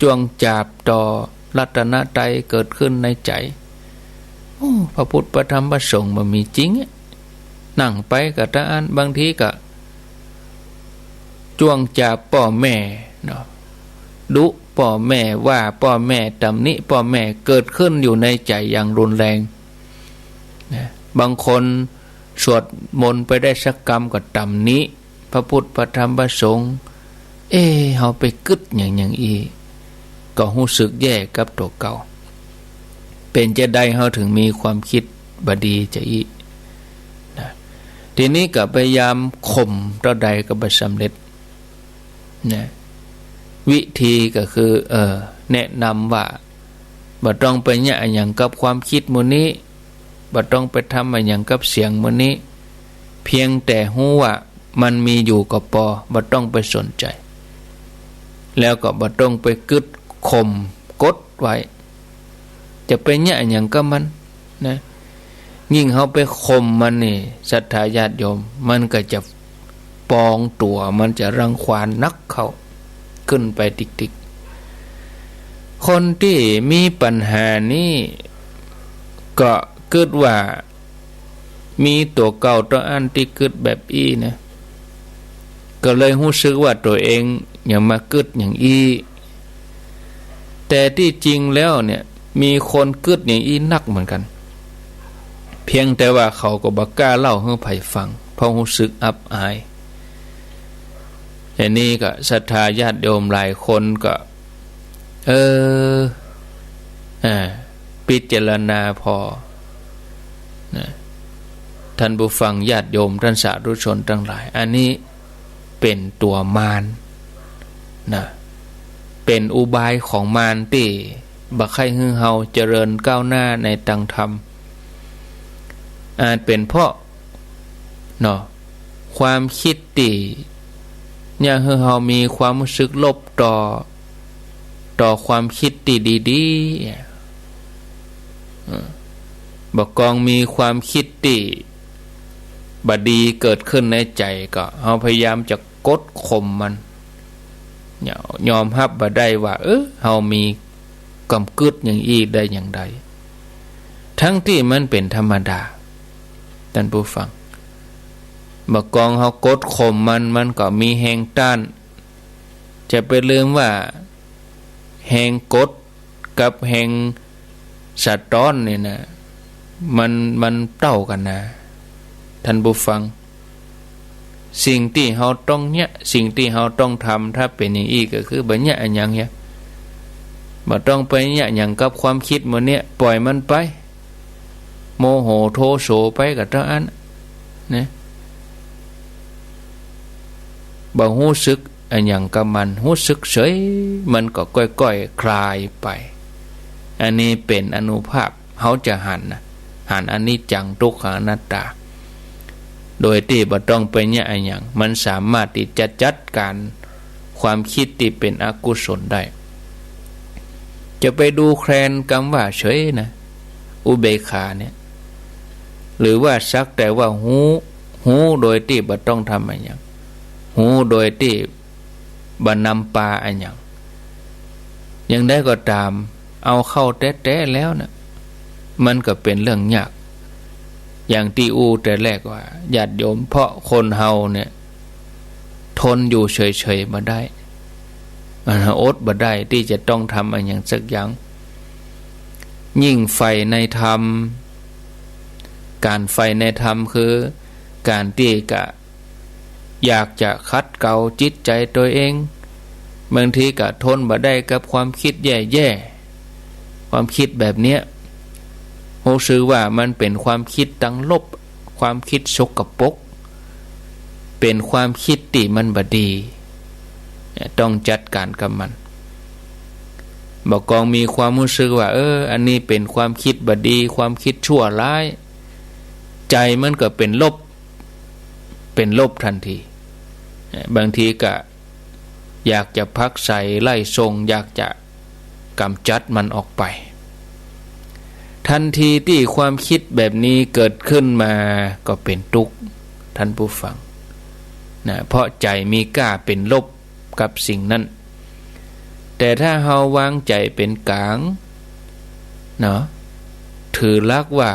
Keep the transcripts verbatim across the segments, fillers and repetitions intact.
จ้วงจาบต่อรัตนตรัยเกิดขึ้นในใจ๋ โอ้ พระพุทธพระธรรมพระสงฆ์บ่มีจริงอะ นั่งไปก็เต้าอั้น บางทีก็จ้วงจาบป้อแม่เนาะ ดุป้อแม่ ว่าป้อแม่ ตำหนิป้อแม่ เกิดขึ้นอยู่ในใจ๋อย่างรุนแรงนะ บางคนสวดมนต์ไปได้สักกำก็ตำหนิพระพุทธพระธรรมพระสงฆ์ เอ๊ะ เฮาไปกึ๊ดหยังหยังอี้ ก็ฮู้สึกแย่กับตั๋วเก่า เป๋นจาใดเฮาถึงมีความกึ๊ดบ่ดีจาอี้นะ ทีนี้ก็พยายามข่มเต้าใดก็บ่สำเร็จนะ วิธีก็คือ เออ แนะนำว่า บ่ต้องไปเยียะอะหยังกับความกึ๊ดหมู่นี้ บ่ต้องไปทำอะหยังกับเสียงหมู่นี้ เพียงแต่ฮู้ว่ามันมีอยู่ก็ปอ บ่ต้องไปสนใจ๋ แล้วก็บ่ต้องไปกึ๊ดข่มกดไว้ จะไปเยียะอะหยังกับมันนะ ยิ่งเฮาไปข่มมันนี่ ศรัทธาญาติโยม มันก็จะปองตั๋ว มันจะรังควานหนักเข้า ขึ้นไปติ๊กๆ คนตี้มีปัญหานี้ ก็กึ๊ดว่า มีตั๋วเก่าเต้าอั้นตี้กึ๊ดแบบอี้นะ ก็เลยฮู้สึกว่าตั๋วเองหยังมากึ๊ดอย่างอี้ แต่ตี้จริงแล้วเนี่ย มีคนกึ๊ดอย่างอี้นักเหมือนกั๋น เพียงแต่ว่าเขาก็บ่กล้าเล่าหื้อใผฟัง เพราะฮู้สึกอับอาย อันนี้ก็ศรัทธาญาติโยมหลายคนก็ เออ อ่า พิจารณาผ่อนะ ท่านผู้ฟังญาติโยม ท่านสาธุชนตังหลาย อันนี้เป๋นตั๋วมารนะ เป๋นอุบายของมารตี้บ่ใค่หื้อเฮาเจริญก้าวหน้าในตางธรรม อาจเป๋นเพราะ เนาะ ความกึ๊ดตี้เยียะหื้อเฮามีความฮู้สึกลบต่อ ต่อความกึ๊ดตี้ดีๆ เออ บ่ากองมีความกึ๊ดตี้บ่ดีเกิดขึ้นในใจ๋ ก็เฮาพยายามจะกดข่มมัน ยอมฮับบ่ได้ว่า เออ เฮามีความกึ๊ดอย่างอี้ได้อย่างใด ทั้งตี้มันเป๋นธรรมดา ท่านผู้ฟัง บ่ากองเฮากดข่มมัน มันก็มีแฮงต้าน จะไปลืมว่าแฮงกดกับแฮงสะต๊อนนี่นะ มัน มันเต้ากั๋นนะ ท่านผู้ฟัง สิ่งตี้เฮาต้องเยียะ สิ่งตี้เฮาต้องทำ ถ้าเป๋นอย่างอี้ก็คือบ่เยียะอะหยังเยียะ บ่ต้องไปเยียะหยังกับความกึ๊ดหมู่เนี้ย ป่อยมันไป โมโหโทโสไปก็เต้าอั้นนะ บ่ฮู้สึกอะหยังกับมัน ฮู้สึกเฉย มันก็ก้อยๆ คลายไป อันนี้เป๋นอานุภาพ เฮาจะหันนะ หันอนิจจังทุกขังอนัตตา โดยตี้บ่ต้องไปเยียะอะหยัง มันสามารถตี้จะจัดก๋านความกึ๊ดตี้เป๋นอกุศลได้ จะไปดูแคลนกำว่าเฉยนะ อุเบกขาเนี่ย หรือว่าสักแต่ว่าฮู้ ฮู้โดยตี้บ่ต้องทำอะหยัง ฮู้โดยตี้บ่นำปาอะหยัง อย่างใดก็ต๋าม เอาเข้าแต๊ๆ แล้วนะ มันก็เป๋นเรื่องยาก อย่างตี้อู้แต่แรกว่า ญาติโยม เพราะคนเฮาเนี่ย ทนอยู่เฉยๆ บ่ได้ อ่า อดบ่ได้ตี้จะต้องทำอะหยังสักอย่าง ยิ่งใฝ่ในธรรม ก๋านใฝ่ในธรรมคือก๋านตี้กะอยากจะขัดเกลาจิตใจ๋ตั๋วเอง บางทีกะทนบ่ได้กับความกึ๊ดแย่ๆ ความกึ๊ดแบบเนี้ย ฮู้สึกว่ามันเป๋นความกึ๊ดตางลบ ความกึ๊ดสกปรก เป๋นความกึ๊ดตี้มันบ่ดี ต้องจัดก๋านกับมัน บ่ากองมีความฮู้สึกว่า เออ อันนี้เป๋นความกึ๊ดบ่ดี ความกึ๊ดชั่วร้าย ใจ๋มันก็เป๋นลบ เป๋นลบทันที บางทีก็อยากจะผลักไสไล่ส่ง อยากจะ ก๋ำจัดมันออกไป ทันทีตี้ความกึ๊ดแบบนี้เกิดขึ้นมาก็เป๋นตุ๊กข์ ท่านผู้ฟัง นะ เพราะใจ๋มีก้าเป๋นลบกับสิ่งนั้น แต่ถ้าเฮาวางใจ๋เป๋นก๋าง เนาะ ถือหลักว่า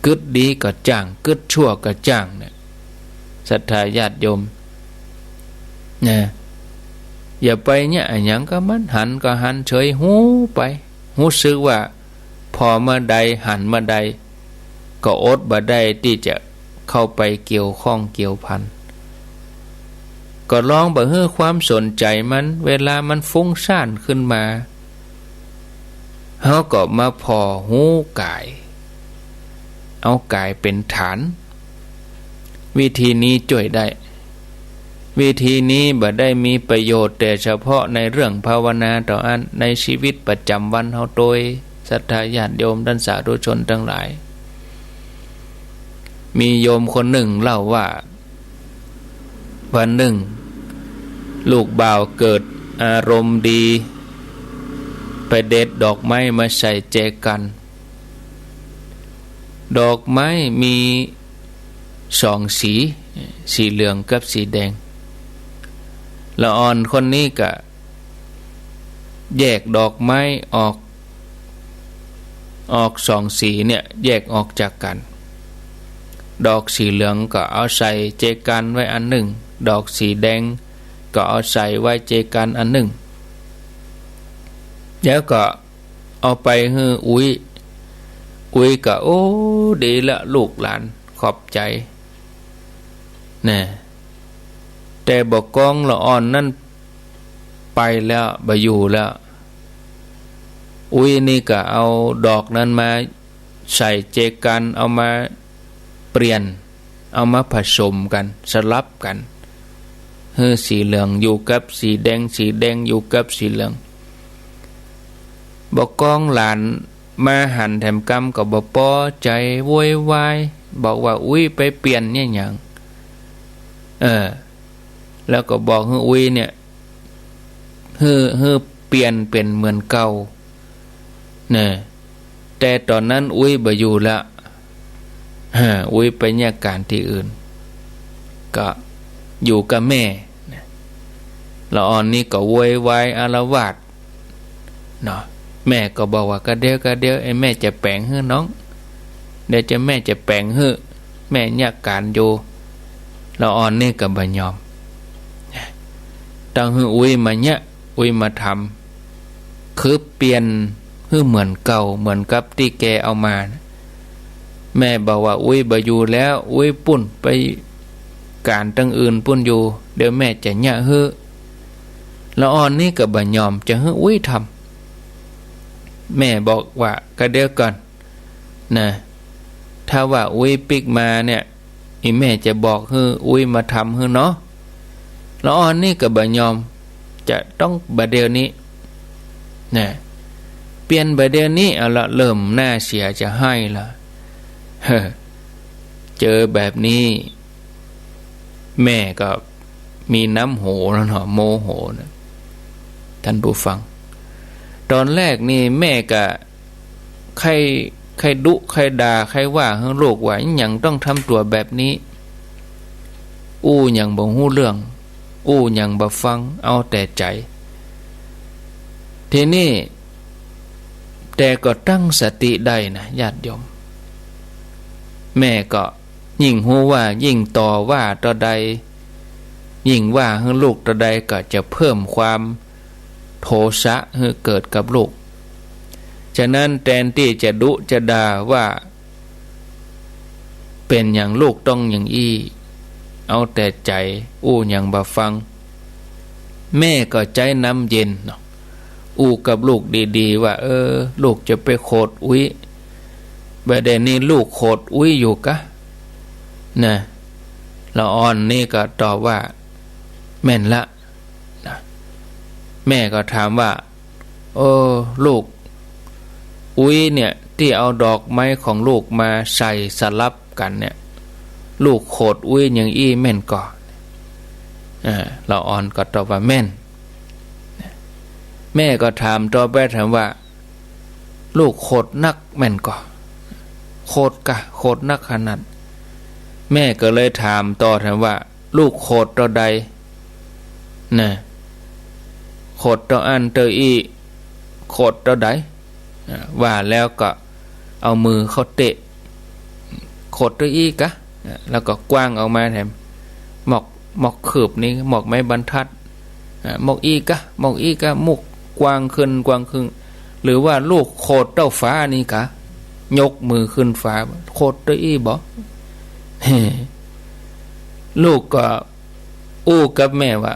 กึ๊ดดีก็จ้าง กึ๊ดชั่วก็จ้างเนี่ย ศรัทธาญาติโยม นะ อย่าไปเยียะอะหยังกับมัน หันก็หันเฉย ฮู้ไป ฮู้สึกว่า ผ่อเมื่อใด หันเมื่อใด ก็อดบ่ได้ตี้จะเข้าไปเกี่ยวข้องเกี่ยวพัน ก็ลองบ่หื้อความสนใจ๋มัน เวลามันฟุ้งซ่านขึ้นมา เฮาก็มาผ่อฮู้ก๋าย เอาก๋ายเป๋นฐาน วิธีนี้จ้วยได้ วิธีนี้บ่ได้มีประโยชน์แต่เฉพาะในเรื่องภาวนาเต้าอั้น ในชีวิตประจ๋ำวันเฮาโตย ศรัทธาญาติโยมต้านสาธุชนตังหลาย มีโยมคนนึ่งเล่าว่า วันนึ่ง ลูกบ่าวเกิดอารมณ์ดี ไปเด็ดดอกไม้มาใส่แจกัน ดอกไม้มีสองสี สีเหลืองกับสีแดง ละอ่อนคนนี้ก็แยกดอกไม้ออก ออกสองสีเนี่ย แยกออกจากกั๋น ดอกสีเหลืองก็เอาใส่แจกันไว้อันนึ่ง ดอกสีแดงก็เอาใส่ไว้แจกันอันนึ่ง แล้วก็เอาไปหื้ออุ๊ย อุ๊ยก็ โอ้ ดีละ ลูกหลาน ขอบใจ๋ แน่ แต่บ่ากองละอ่อนนั้นไปแล้ว บ่อยู่แล้ว อุ๊ยนี่ก็เอาดอกนั้นมาใส่แจกัน เอามาเปลี่ยน เอามาผสมกั๋น สลับกั๋น หื้อสีเหลืองอยู่กับสีแดง สีแดงอยู่กับสีเหลือง บ่ากองหลานมาหันแถมกำก็บ่ปอใจ๋ โวยวาย บอกว่าอุ๊ยไปเปลี่ยนเนี่ยหยัง เออ แล้วก็บอกหื้ออุ๊ยเนี่ย หื้อ หื้อเปลี่ยนเป๋นเหมือนเก่า เน่อ แต่ต๋อนนั้นอุ๊ยบ่อยู่ละ ฮะ อุ๊ยไปเยียะก๋านตี้อื่น ก็อยู่กับแม่ ละอ่อนนี่ก็โวยวายอาละวาด เนาะ แม่ก็บอกว่า กะเดี๋ยว กะเดี๋ยว ไอ้แม่จะแป๋งหื้อน้อง เดี๋ยวจะ แม่จะแป๋งหื้อ แม่เยียะก๋านอยู่ ละอ่อนนี่ก็บ่ยอม ต้องหื้ออุ๊ยมาเยียะ อุ๊ยมาทำ คือเปลี่ยนหื้อเหมือนเก่า เหมือนกับตี้แกเอามา แม่บอกว่าอุ๊ยบ่อยู่แล้ว อุ๊ยปุ้นไปก๋านตังอื่นปุ้นอยู่ เดี๋ยวแม่จะเยียะหื้อ ละอ่อนนี่ก็บ่ยอม จะหื้ออุ๊ยทำ แม่บอกว่า กะเดี๋ยวก่อน นะ ถ้าว่าอุ๊ยปิ๊กมาเนี่ย อี่แม่จะบอกหื้ออุ๊ยมาทำหื้อเนาะ ละอ่อนนี่ก็บ่ยอม จะต้องบ่าเดี่ยวนี้ นะ เปลี่ยนบ่าเดี่ยวนี้ เอาละ เริ่มหน้าเสียจะไห้ละ เฮ้อ เจอแบบนี้ แม่ก็มีน้ำโหแล้วเนาะ โมโหนะ ท่านผู้ฟัง ต๋อนแรกนี่แม่ก็ใค่ ใค่ดุ ใค่ด่า ใค่ว่าหื้อลูกว่า อิหยังต้องทำตั๋วแบบนี้ อู้หยังบ่ฮู้เรื่อง อู้หยังบ่ฟัง เอาแต่ใจ๋ ทีนี้ แต่ก็ตั้งสติได้นะ ญาติโยม แม่ก็ยิ่งฮู้ว่า ยิ่งต่อว่าเต้าใด ยิ่งว่าหื้อลูกเต้าใด ก็จะเพิ่มความโทสะหื้อเกิดกับลูก ฉะนั้นแตนตี้จะดุจะด่าว่า เป๋นหยังลูกต้องอย่างอี้ เอาแต่ใจ๋ อู้หยังบ่ฟัง แม่ก็ใจ๊น้ำเย็นเนาะ อู้กับลูกดีๆ ว่า เออ ลูกจะไปโขดอุ๊ย บ่าเดี่ยวนี้ลูกโขดอุ๊ยอยู่กะ นะ ละอ่อนนี่ก็ตอบว่า แม่นละ นะ แม่ก็ถามว่า โอ้ ลูก อุ๊ยเนี่ย ตี้เอาดอกไม้ของลูกมาใส่สลับกั๋นเนี่ย ลูกโขดอุ๊ยอย่างอี้แม่นก่อ อ่า ละอ่อนก็ตอบว่าแม่น แม่ก็ถามต่อไปถามว่า ลูกโขดนักแม่นก่อ โขดกะ โขดนักขนาด แม่ก็เลยถามต่อถามว่า ลูกโขดเต้าใด นะ ขดเต้าอั้นเต้าอี้ ขดเต้าใด อ่า ว่าแล้วก็เอามือเข้าเตะ ขดเต้าอี้กะ อ่า แล้วก็กว้างออกมาแถม หมอก หมอกคืบนี่ หมอกไม้บรรทัด อ่า หมอกอี้กะ หมอกอี้กะ หมอกกว้างขึ้น กว้างขึ้น หรือว่าลูกขดเต้าฟ้านี่กะ ยกมือขึ้นฟ้า ขดเต้าอี้บ่ ลูกก็อู้กับแม่ว่า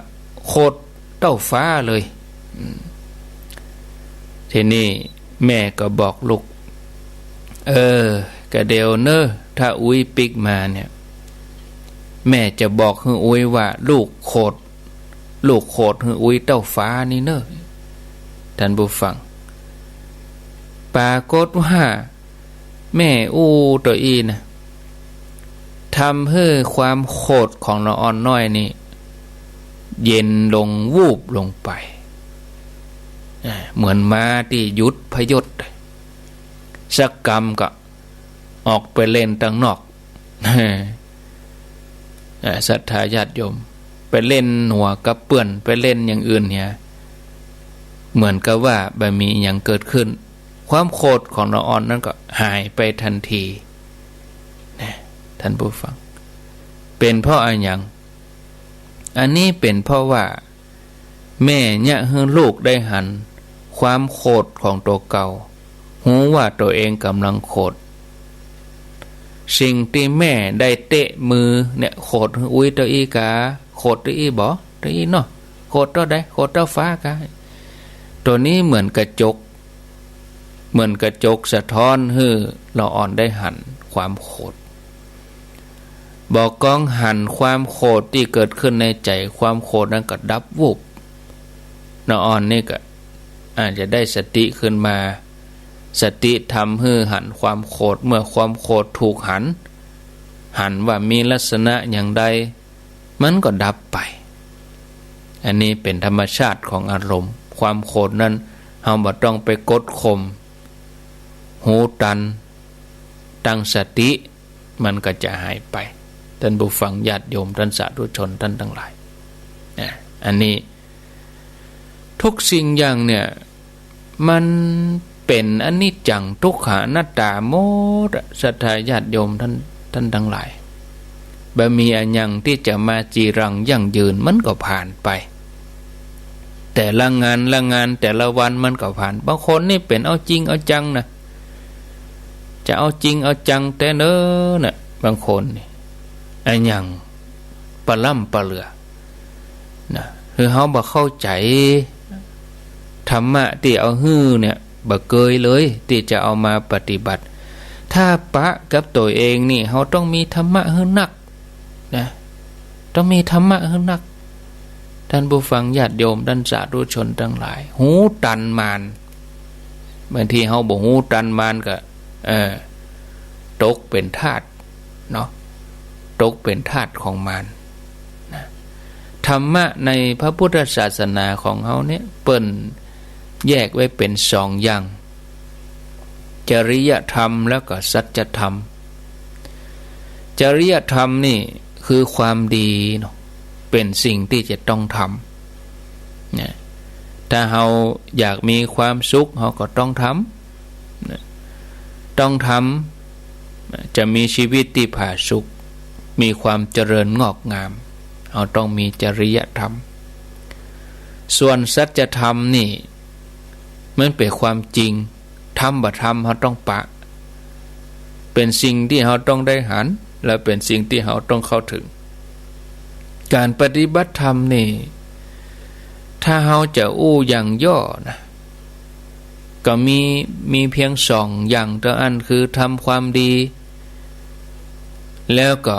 ขดเต้าฟ้าเลย อืม ทีนี้แม่ก็บอกลูก เออ กะเดี๋ยวเนอะ ถ้าอุ๊ยปิ๊กมาเนี่ย แม่จะบอกหื้ออุ๊ยว่า ลูกขด ลูกขดหื้ออุ๊ยเต้าฟ้านี่เนอะ ท่านผู้ฟัง ปรากฏว่า แม่อู้เต้าอี้นะ ทำหื้อความโขดของละอ่อนน้อยนี่ เย็นลง วูบลงไป อ่า เหมือนม้าตี้หยุดพยศ สักกำก็ออกไปเล่นตังนอก อ่า ศรัทธาญาติโยม ไปเล่นหัวกะเปื้อน ไปเล่นอย่างอื่นเนี่ย เหมือนกับว่าบ่มีหยังเกิดขึ้น ความโขดของละอ่อนนั้นก็หายไปทันที นะ ท่านผู้ฟัง เป๋นเพราะอะหยัง อันนี้เป๋นเพราะว่า แม่เยียะหื้อลูกได้หันความโขดของตั๋วเก่า ฮู้ว่าตั๋วเองก่ำลังโขด สิ่งตี้แม่ได้เตะมือเนี่ย โขดหื้ออุ๊ยเต้าอี้กา โขดเต้าอี้บ่ เต้าอี้เนาะ โขดเต้าใด โขดเต้าฟ้ากา ตั๋วนี้เหมือนกระจก เหมือนกระจกสะท้อนหื้อละอ่อนได้หันความโขด บ่ก้องหันความโขดตี้เกิดขึ้นในใจ๋ ความโขดนั้นก็ดับวุบ ละอ่อนนี่ก็อาจจะได้สติขึ้นมา สติทำหื้อหันความโขด เมื่อความโขดถูกหัน หันว่ามีลักษณะอย่างใด มันก็ดับไป อันนี้เป๋นธรรมชาติของอารมณ์ ความโขดนั้น เฮาบ่ต้องไปกดข่ม ฮู้ตัน ตั้งสติ มันก็จะหายไป ท่านผู้ฟังญาติโยม ท่านสาธุชน ท่านตังหลาย อ่ะ อันนี้ ทุกสิ่งอย่างเนี่ย มันเป๋นอนิจจัง ทุกขัง อนัตตาหมดอะ ศรัทธาญาติโยม ท่าน ท่านตังหลาย บ่มีอะหยังตี้จะมาจีรังยั่งยืน มันก็ผ่านไป แต่ละงานละงาน แต่ละวันมันก็ผ่าน บางคนนี่เป๋นเอาจริงเอาจังนะ จะเอาจริงเอาจังแต๊เน้อน่ะ บางคนนี่ อะหยังปะล้ำปะเหลือ นะ คือเฮาบ่เข้าใจ๋ ธรรมะตี้เอาหื้อเนี่ย บ่เกยเลย ตี้จะเอามาปฏิบัติ ถ้าปะกับตั๋วเองนี่ เฮาต้องมีธรรมะหื้อนัก นะ ต้องมีธรรมะหื้อนัก ท่านผู้ฟังญาติโยม ท่านสาธุชนตังหลาย ฮู้ตันมาร บางทีเฮาบ่ฮู้ตันมารก็ เออ ตกเป๋นทาส เนาะ ตกเป๋นทาสของมาร นะ ธรรมะในพระพุทธศาสนาของเฮาเนี่ย เปิ้นแยกไว้เป๋นสองอย่าง จริยธรรมแล้วก็สัจธรรม จริยธรรมนี่คือความดีเนาะ เป๋นสิ่งตี้จะต้องทำ นะ ถ้าเฮาอยากมีความสุข เฮาก็ต้องทำ นะ ต้องทำ นะ จะมีชีวิตตี้ผาสุก มีความเจริญงอกงาม เฮาต้องมีจริยธรรม ส่วนสัจธรรมนี่ มันเป๋นความจริง ทำบ่ทำ เฮาต้องปะ เป๋นสิ่งตี้เฮาต้องได้หัน และเป๋นสิ่งตี้เฮาต้องเข้าถึง ก๋านปฏิบัติธรรมนี่ ถ้าเฮาจะอู้อย่างย่อนะ ก็มี มีเปียงสองอย่างเต้าอั้น คือทำความดี แล้วก็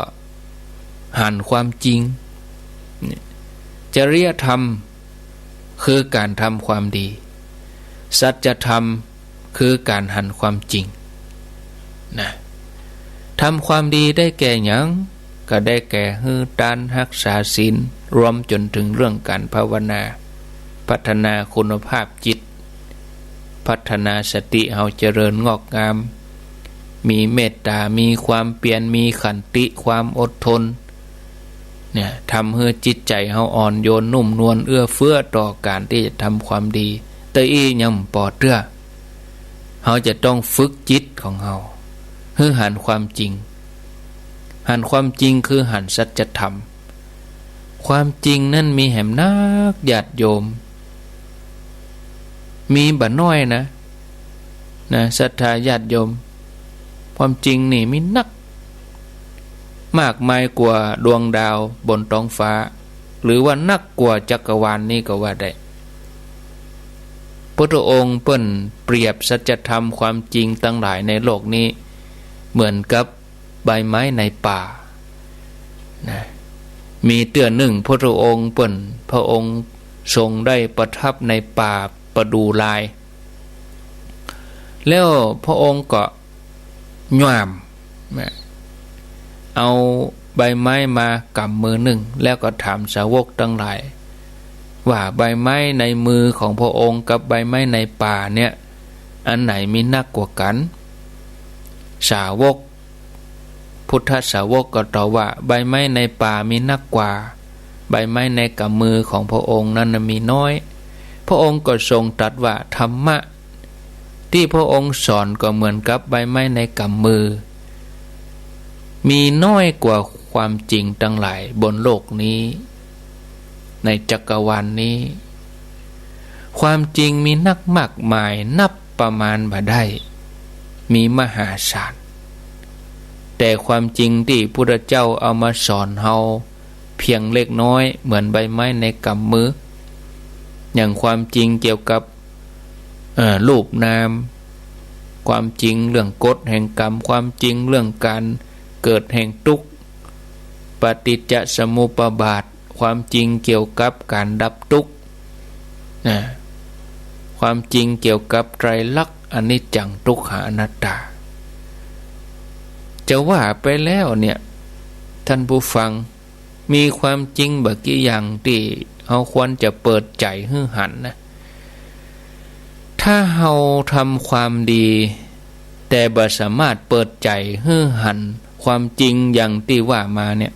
หันความจริง จริยธรรม คือก๋านทำความดี สัจธรรม คือก๋านหันความจริง นะ ทำความดีได้แก่หยัง ก็ได้แก่หื้อตาน ฮักษาศีล รวมจ๋นเถิงเรื่องก๋านภาวนา พัฒนาคุณภาพจิต พัฒนาสติเฮาเจริญงอกงาม มีเมตต๋า มีความเปียร มีขันติ ความอดทน เนี่ย ทำหื้อจิตใจ๋เฮาอ่อนโยนนุ่มนวลเอื้อเฟื้อต่อก๋านตี้จะทำความดี แต่อี้ยังบ่ปอเตื้อ เฮาจะต้องฝึกจิตของเฮาหื้อหันความจริง หันความจริงคือหันสัจธรรม ความจริงนั้นมีแหมนักญาติโยม มีบ่น้อยนะ นะ ศรัทธาญาติโยม ความจริงนี่มีนัก มากมายกว่าดวงดาวบนต๊องฟ้า หรือว่านักกว่าจักรวาลนี้ก็ว่าได้ พุทธองค์เปิ้นเปรียบสัจธรรมความจริงตังหลายในโลกนี้ เหมือนกับใบไม้ในป่า นะ มีเตื้อนึ่งพุทธองค์เปิ้น พระองค์ทรงได้ประทับในป่าประดู่ลาย แล้วพระองค์ก็หย่าม นะ เอาใบไม้มากำมือนึ่ง แล้วก็ถามสาวกตังหลาย ว่าใบไม้ในมือของพระองค์กับใบไม้ในป่าเนี่ย อันไหนมีนักกว่ากั๋น สาวก พุทธสาวกก็ตอบว่า ใบไม้ในป่ามีนักกว่า ใบไม้ในกำมือของพระองค์นั้นน่ะมีน้อย พระองค์ก็ทรงตรัสว่า ธรรมะตี้พระองค์สอนก็เหมือนกับใบไม้ในกำมือ มีน้อยกว่าความจริงตังหลายบนโลกนี้ ในจักรวาลนี้ ความจริงมีนักมากมาย นับประมาณบ่ได้ มีมหาศาล แต่ความจริงตี้พุทธเจ้าเอามาสอนเฮาเพียงเล็กน้อย เหมือนใบไม้ในกำมือ อย่างความจริงเกี่ยวกับ เอ่อ รูปนาม ความจริงเรื่องกฎแห่งกรรม ความจริงเรื่องก๋านเกิดแห่งตุ๊กข์ ปฏิจจสมุปบาท ความจริงเกี่ยวกับก๋านดับตุ๊กข์ นะ ความจริงเกี่ยวกับไตรลักษณ์ อนิจจัง ทุกขัง อนัตตา จะว่าไปแล้วเนี่ย ท่านผู้ฟัง มีความจริงบ่กี่อย่างตี้เฮาควรจะเปิดใจ๋หื้อหันนะ ถ้าเฮาทำความดี แต่บ่สามารถเปิดใจ๋หื้อหันความจริงอย่างตี้ว่ามาเนี่ย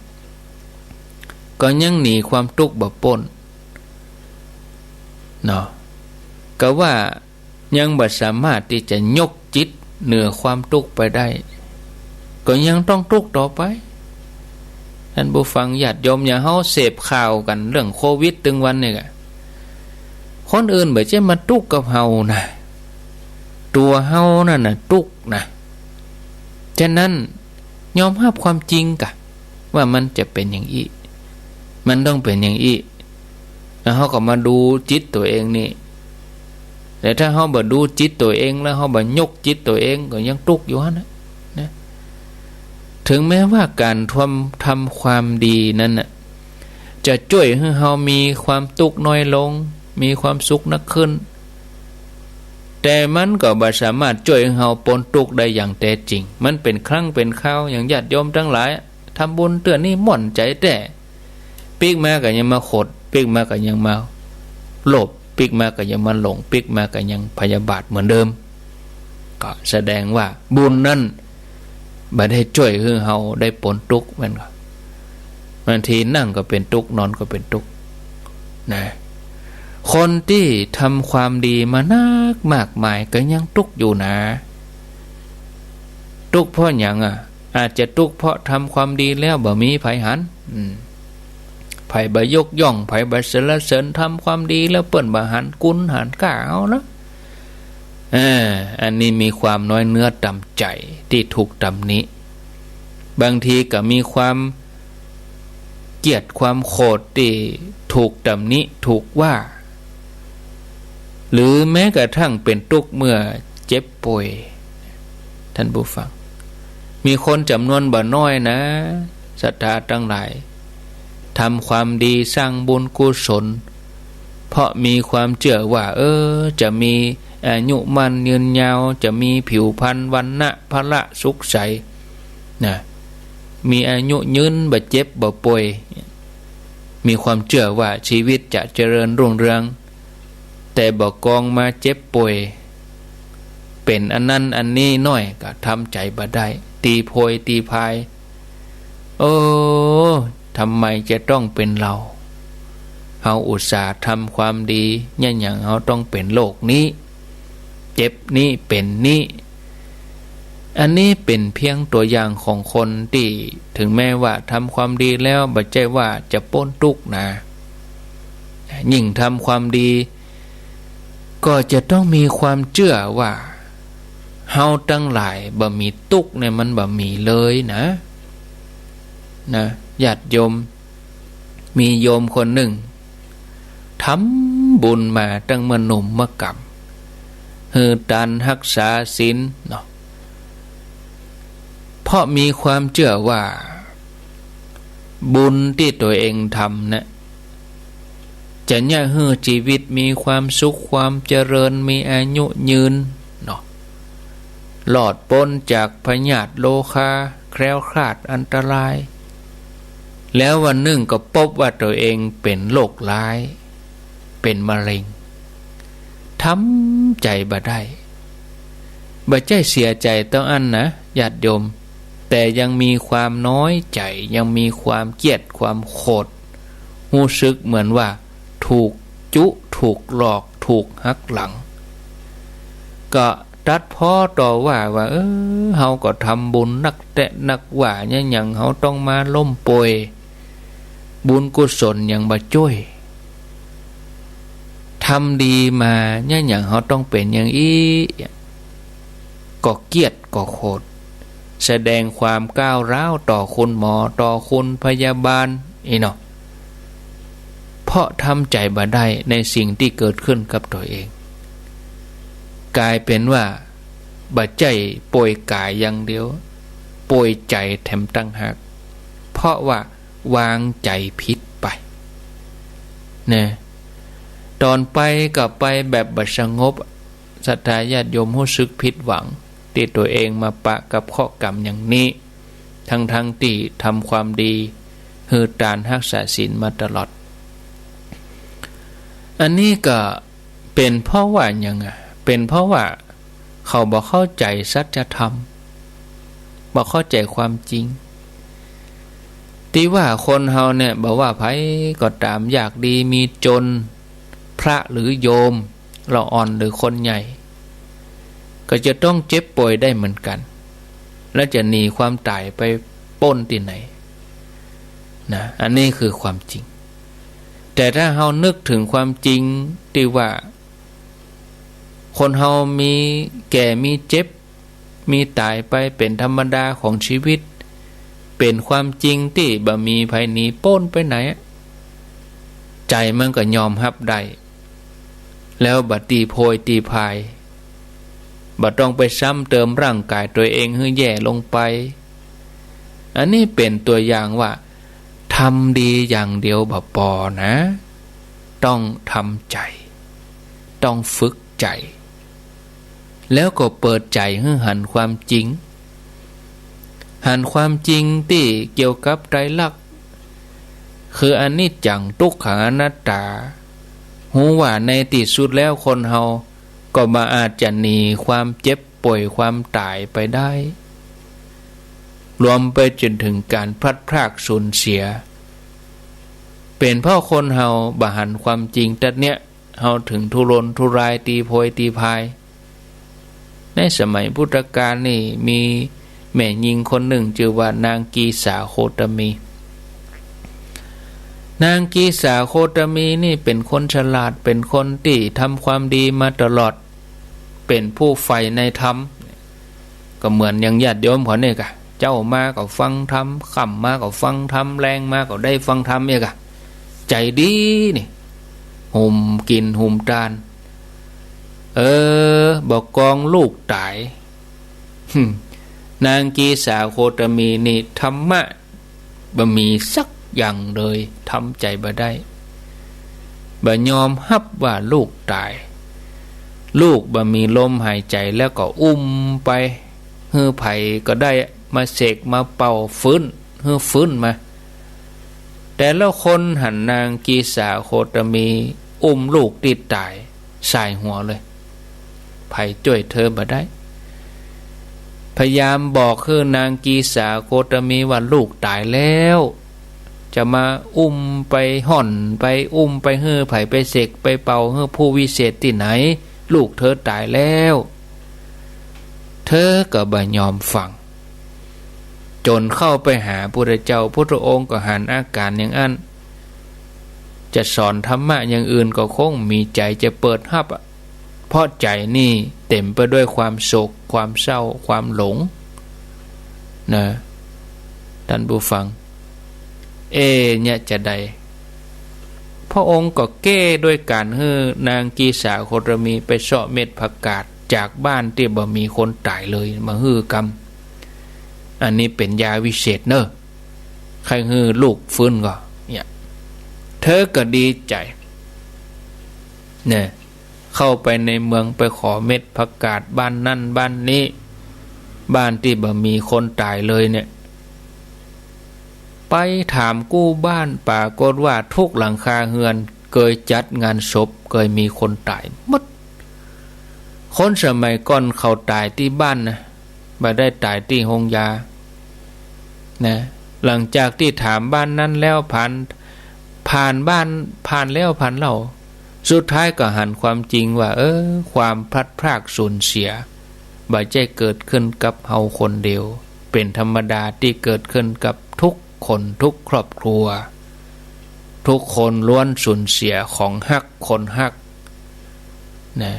ก็ยังหนีความตุ๊กข์บ่ป๊น เนาะ ก็ว่ายังบ่สามารถตี้จะยกจิตเหนือความตุ๊กข์ไปได้ ก็ยังต้องตุ๊กข์ต่อไป ท่านผู้ฟังญาติโยม อย่างเฮาเสพข่าวกั๋นเรื่องโควิดตึงวันเนี่ยกะ คนอื่นบ่ใจ้มาตุ๊กข์กับเฮานะ ตั๋วเฮานั่นน่ะตุ๊กข์นะ ฉะนั้นยอมฮับความจริงกะ ว่ามันจะเป๋นอย่างอี้ มันต้องเป๋นอย่างอี้ แล้วเฮาก็มาดูจิตตั๋วเองนี่ แต่ถ้าเฮาบ่ดูจิตตั๋วเอง แล้วเฮาบ่ยกจิตตั๋วเอง ก็ยังตุ๊กข์อยู่หั้นนะ นะ ถึงแม้ว่าก๋านทำ ทำความดีนั้นน่ะ จะจ้วยหื้อเฮามีความตุ๊กข์น้อยลง มีความสุขนักขึ้น แต่มันก็บ่สามารถจ้วยหื้อเฮาป๊นตุ๊กข์ได้อย่างแต๊จริง มันเป๋นครั้งเป๋นคราว อย่างญาติโยมตังหลาย ทำบุญเตื้อนี้ม่วนใจ๋แต๊ ปิ๊กมาก็ยังมาขด ปิ๊กมาก็ยังมาโลภ ปิ๊กมาก็ยังมาหลง ปิ๊กมาก็ยังพยาบาทเหมือนเดิม ก็แสดงว่าบุญนั้นบ่ได้จ้วยหื้อเฮาได้ป๊นตุ๊กข์ แม่นก่อ บางทีนั่งก็เป๋นตุ๊กข์ นอนก็เป๋นตุ๊กข์ นะ คนตี้ทำความดีมานักมากมายก็ยังตุ๊กข์อยู่นะ ตุ๊กข์เพราะหยังอะ อาจจะตุ๊กข์เพราะทำความดีแล้วบ่มีใผหัน อืม ใผบ่ยกย่อง ใผบ่สรรเสริญ ทำความดีแล้วเปิ้นบ่หันคุณหันค่าเฮานะ เออ อันนี้มีความน้อยเนื้อต่ำใจ๋ตี้ถูกตำหนิ บางทีก็มีความเกลียดความโขดตี้ถูกตำหนิถูกว่า หรือแม้กระทั่งเป๋นตุ๊กข์เมื่อเจ็บป่วย ท่านผู้ฟัง มีคนจ๋ำนวนบ่น้อยนะ ศรัทธาตังหลาย ทำความดีสร้างบุญกุศล เพราะมีความเจื้อว่า เออ จะมีอายุมั่นยืนยาว จะมีผิวพรรณวรรณะพละสุขใส นะ มีอายุยืน บ่เจ็บบ่ป่วย มีความเจื้อว่าชีวิตจะเจริญรุ่งเรือง แต่บ่กองมาเจ็บป่วย เป๋นอันนั้นอันนี้น้อยก็ทำใจ๋บ่ได้ ตีโพยตีพาย โอ้ ทำไมจะต้องเป๋นเฮา เฮาอุตส่าห์ทำความดี เยียะหยังเฮาต้องเป๋นโรคนี้ เจ็บนี้ เป๋นนี้ อันนี้เป๋นเพียงตั๋วอย่างของคนตี้ เถิงแม้ว่าทำความดีแล้ว บ่ใจ้ว่าจะป๊นตุ๊กข์นา ยิ่งทำความดี ก็จะต้องมีความเจื้อว่า เฮาตังหลายบ่มีตุ๊กข์เนี่ย มันบ่มีเลยนะ นะ ญาติโยม มีโยมคนนึ่ง ทำบุญมาตั้งเมื่อหนุ่มเมื่อก๋ำ หื้อตานฮักษาศีลเนาะ เพราะมีความเจื้อว่า บุญตี้ตั๋วเองทำนะ จะเยียะหื้อจีวิตมีความสุข ความเจริญ มีอายุยืนเนาะ รอดป๊นจากพยาธิโรคา แคล้วคลาดอันตราย แล้ววันนึ่งก็ปบว่าตั๋วเองเป๋นโรคร้าย เป๋นมะเร็ง ทำใจ๋บ่ได้ บ่ใจ้เสียใจ๋เต้าอั้นนะ ญาติโยม แต่ยังมีความน้อยใจ๋ ยังมีความเกลียด ความโขด ฮู้สึกเหมือนว่าถูกจุ ถูกหลอก ถูกหักหลัง ก็ตัดพ้อต่อว่าว่า เออ เฮาก็ทำบุญนักแต๊นักว่า เยียะหยังเฮาต้องมาล้มป่วย บุญกุศลหยังบ่จ้วย ทำดีมา เยียะหยังเฮาต้องเป๋นอย่างอี้ ก็เกลียด ก็โขด แสดงความก้าวร้าวต่อคุณหมอ ต่อคุณพยาบาล อี้เนาะ เพราะทำใจ๋บ่ได้ในสิ่งตี้เกิดขึ้นกับตั๋วเอง ก๋ายเป๋นว่า บ่ใจ้ป่วยก๋ายอย่างเดียว ป่วยใจ๋แถมต่างหาก เพราะว่าวางใจ๋ผิดไป นะ ต๋อนไปก็ไปแบบบ่สงบ ศรัทธาญาติโยมฮู้สึกผิดหวัง ตี้ตั๋วเองมาปะกับเคราะห์กรรมอย่างนี้ ทั้งๆ ตี้ทำความดี หื้อตานฮักษาศีลมาตลอด อันนี้ก็เป๋นเพราะว่าหยังอะ เป๋นเพราะว่าเขาบ่เข้าใจ๋สัจธรรม บ่เข้าใจ๋ความจริง ตี้ว่าคนเฮาเนี่ย บ่ว่าใผก็ต๋าม ยากดีมีจน พระหรือโยม ละอ่อนหรือคนใหญ่ ก็จะต้องเจ็บป่วยได้เหมือนกั๋น แล้วจะหนีความต๋ายไปป๊นตี้ไหน นะ อันนี้คือความจริง แต่ถ้าเฮานึกเถิงความจริงตี้ว่า คนเฮามีแก่ มีเจ็บ มีต๋ายไปเป๋นธรรมดาของจีวิต เป๋นความจริงตี้บ่มีใผหนีป๊นไปไหนอะ ใจ๋มันก็ยอมฮับได้ แล้วบ่ตีโพยตีพาย บ่ต้องไปซ้ำเติมร่างก๋ายตั๋วเองหื้อแย่ลงไป อันนี้เป๋นตั๋วอย่างว่า ทำดีอย่างเดียวบ่ปอนะ ต้องทำใจ๋ ต้องฝึกใจ๋ แล้วก็เปิดใจ๋หื้อหันความจริง หันความจริงตี้เกี่ยวกับไตรลักษณ์ คืออนิจจัง ทุกขัง อนัตตา ฮู้ว่าในตี้สุดแล้วคนเฮาก็บ่อาจจะหนีความเจ็บป่วย ความต๋ายไปได้ รวมไปจ๋นเถิงก๋านพลัดพรากสูญเสีย เป๋นเพราะคนเฮาบ่หันความจริงตั๊ดเนี้ย เฮาเถิงทุรนทุราย ตีโพยตีพาย ในสมัยพุทธกาลนี่มีแม่ญิงคนนึ่งจื้อว่านางกีสาโคตมี นางกีสาโคตมีนี่เป๋นคนฉลาด เป๋นคนตี้ทำความดีมาตลอด เป๋นผู้ใฝ่ในธรรม ก็เหมือนอย่างญาติโยมเขาเนี่ยกะ เจ๊ามาก็ฟังธรรม ค่ำมาก็ฟังธรรม แลงมาก็ได้ฟังธรรมเนี่ยกะ ใจ๋ดีนี่ หุมกิ๋นหุมตาน เออ บ่กองลูกต๋าย หึ่ม นางกีสาโคตมีนี่ธรรมะบ่มีสักอย่างเลย ทำใจ๋บ่ได้ บ่ยอมฮับว่าลูกต๋าย ลูกบ่มีลมหายใจ๋แล้วก็อุ้มไป หื้อใผก็ได้มาเสกมาเป่าฟื้น หื้อฟื้นมา แต่ละคนหันนางกีสาโคตมีอุ้มลูกตี้ต๋าย ส่ายหัวเลย ใผจ้วยเธอบ่ได้ พยายามบอกหื้อนางกีสาโคตมีว่าลูกต๋ายแล้ว จะมาอุ้มไปฮ่อน ไปอุ้มไปหื้อใผไปเสกไปเป่าหื้อผู้วิเศษตี้ไหน ลูกเธอต๋ายแล้ว เธอก็บ่ยอมฟัง จ๋นเข้าไปหาพุทธเจ้า พุทธองค์ก็หันอาก๋านอย่างอั้น จะสอนธรรมะอย่างอื่นก็คงบ่มีใจ๋จะเปิดฮับอะ เพราะใจ๋นี่เต๋มไปด้วยความโศก ความเศร้า ความหลง นะ ต้านผู้ฟัง เอ๊ะ เนี่ยจะใด พระองค์ก็แก้ด้วยก๋านหื้อนางกีสาโคตมีไปเซาะเม็ดผักกาดจากบ้านตี้บ่มีคนต๋ายเลยมาหื้อกำ อันนี้เป๋นยาวิเศษเน่อ ใค่หื้อลูกฟื้นก็ เนี่ย เธอก็ดีใจ๋ เนี่ย เข้าไปในเมืองไปขอเม็ดผักกาดบ้านนั้นบ้านนี้ บ้านตี้บ่มีคนต๋ายเลยเนี่ย ไปถามกู้บ้าน ปรากฏว่าทุกหลังคาเฮือนเกยจัดงานศพ เกยมีคนต๋ายหมด คนสมัยก่อนเขาต๋ายตี้บ้านนะ บ่ได้ต๋ายตี้โฮงยา นะ หลังจากตี้ถามบ้านนั้นแล้ว ผ่าน ผ่านบ้าน ผ่านแล้วผ่านเล่า สุดท้ายก็หันความจริงว่า เออ ความพลัดพรากสูญเสีย บ่ใจ้เกิดขึ้นกับเฮาคนเดียว เป๋นธรรมดาตี้เกิดขึ้นกับทุกคนทุกครอบครัว ทุกคนล้วนสูญเสียของฮัก คนฮัก นะ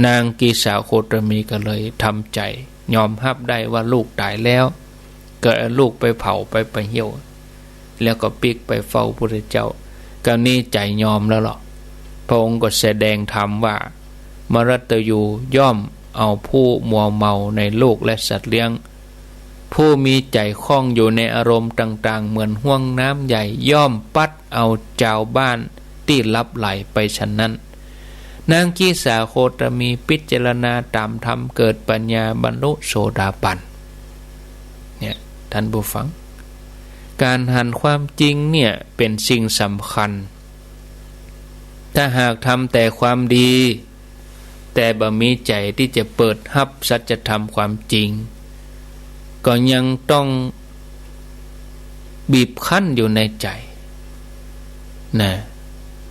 นางกีสาโคตมีก็เลยทำใจ๋ ยอมฮับได้ว่าลูกต๋ายแล้ว ก็เอาลูกไปเผาไป ไปเหี่ยว แล้วก็ปิ๊กไปเฝ้าพุทธเจ้า กำนี้ใจ๋ยอมแล้วเหรอ พระองค์ก็แสดงธรรมว่า มรตยูย่อมเอาผู้มัวเมาในลูกและสัตว์เลี้ยง ผู้มีใจ๋ข้องอยู่ในอารมณ์ต่างๆ เหมือนห้วงน้ำใหญ่ ย่อมปั๊ดเอาจาวบ้านตี้ลับไหลไปฉันนั้น นางกีสาโคตมีพิจารณาต๋ามธรรม เกิดปัญญาบรรลุโสดาปัน เนี่ย ต้านผู้ฟัง ก๋านหันความจริงเนี่ยเป๋นสิ่งสำคัญ ถ้าหากทำแต่ความดี แต่บ่มีใจ๋ตี้จะเปิดฮับสัจธรรมความจริง ก็ยังต้องบีบคั้นอยู่ในใจ๋ นะ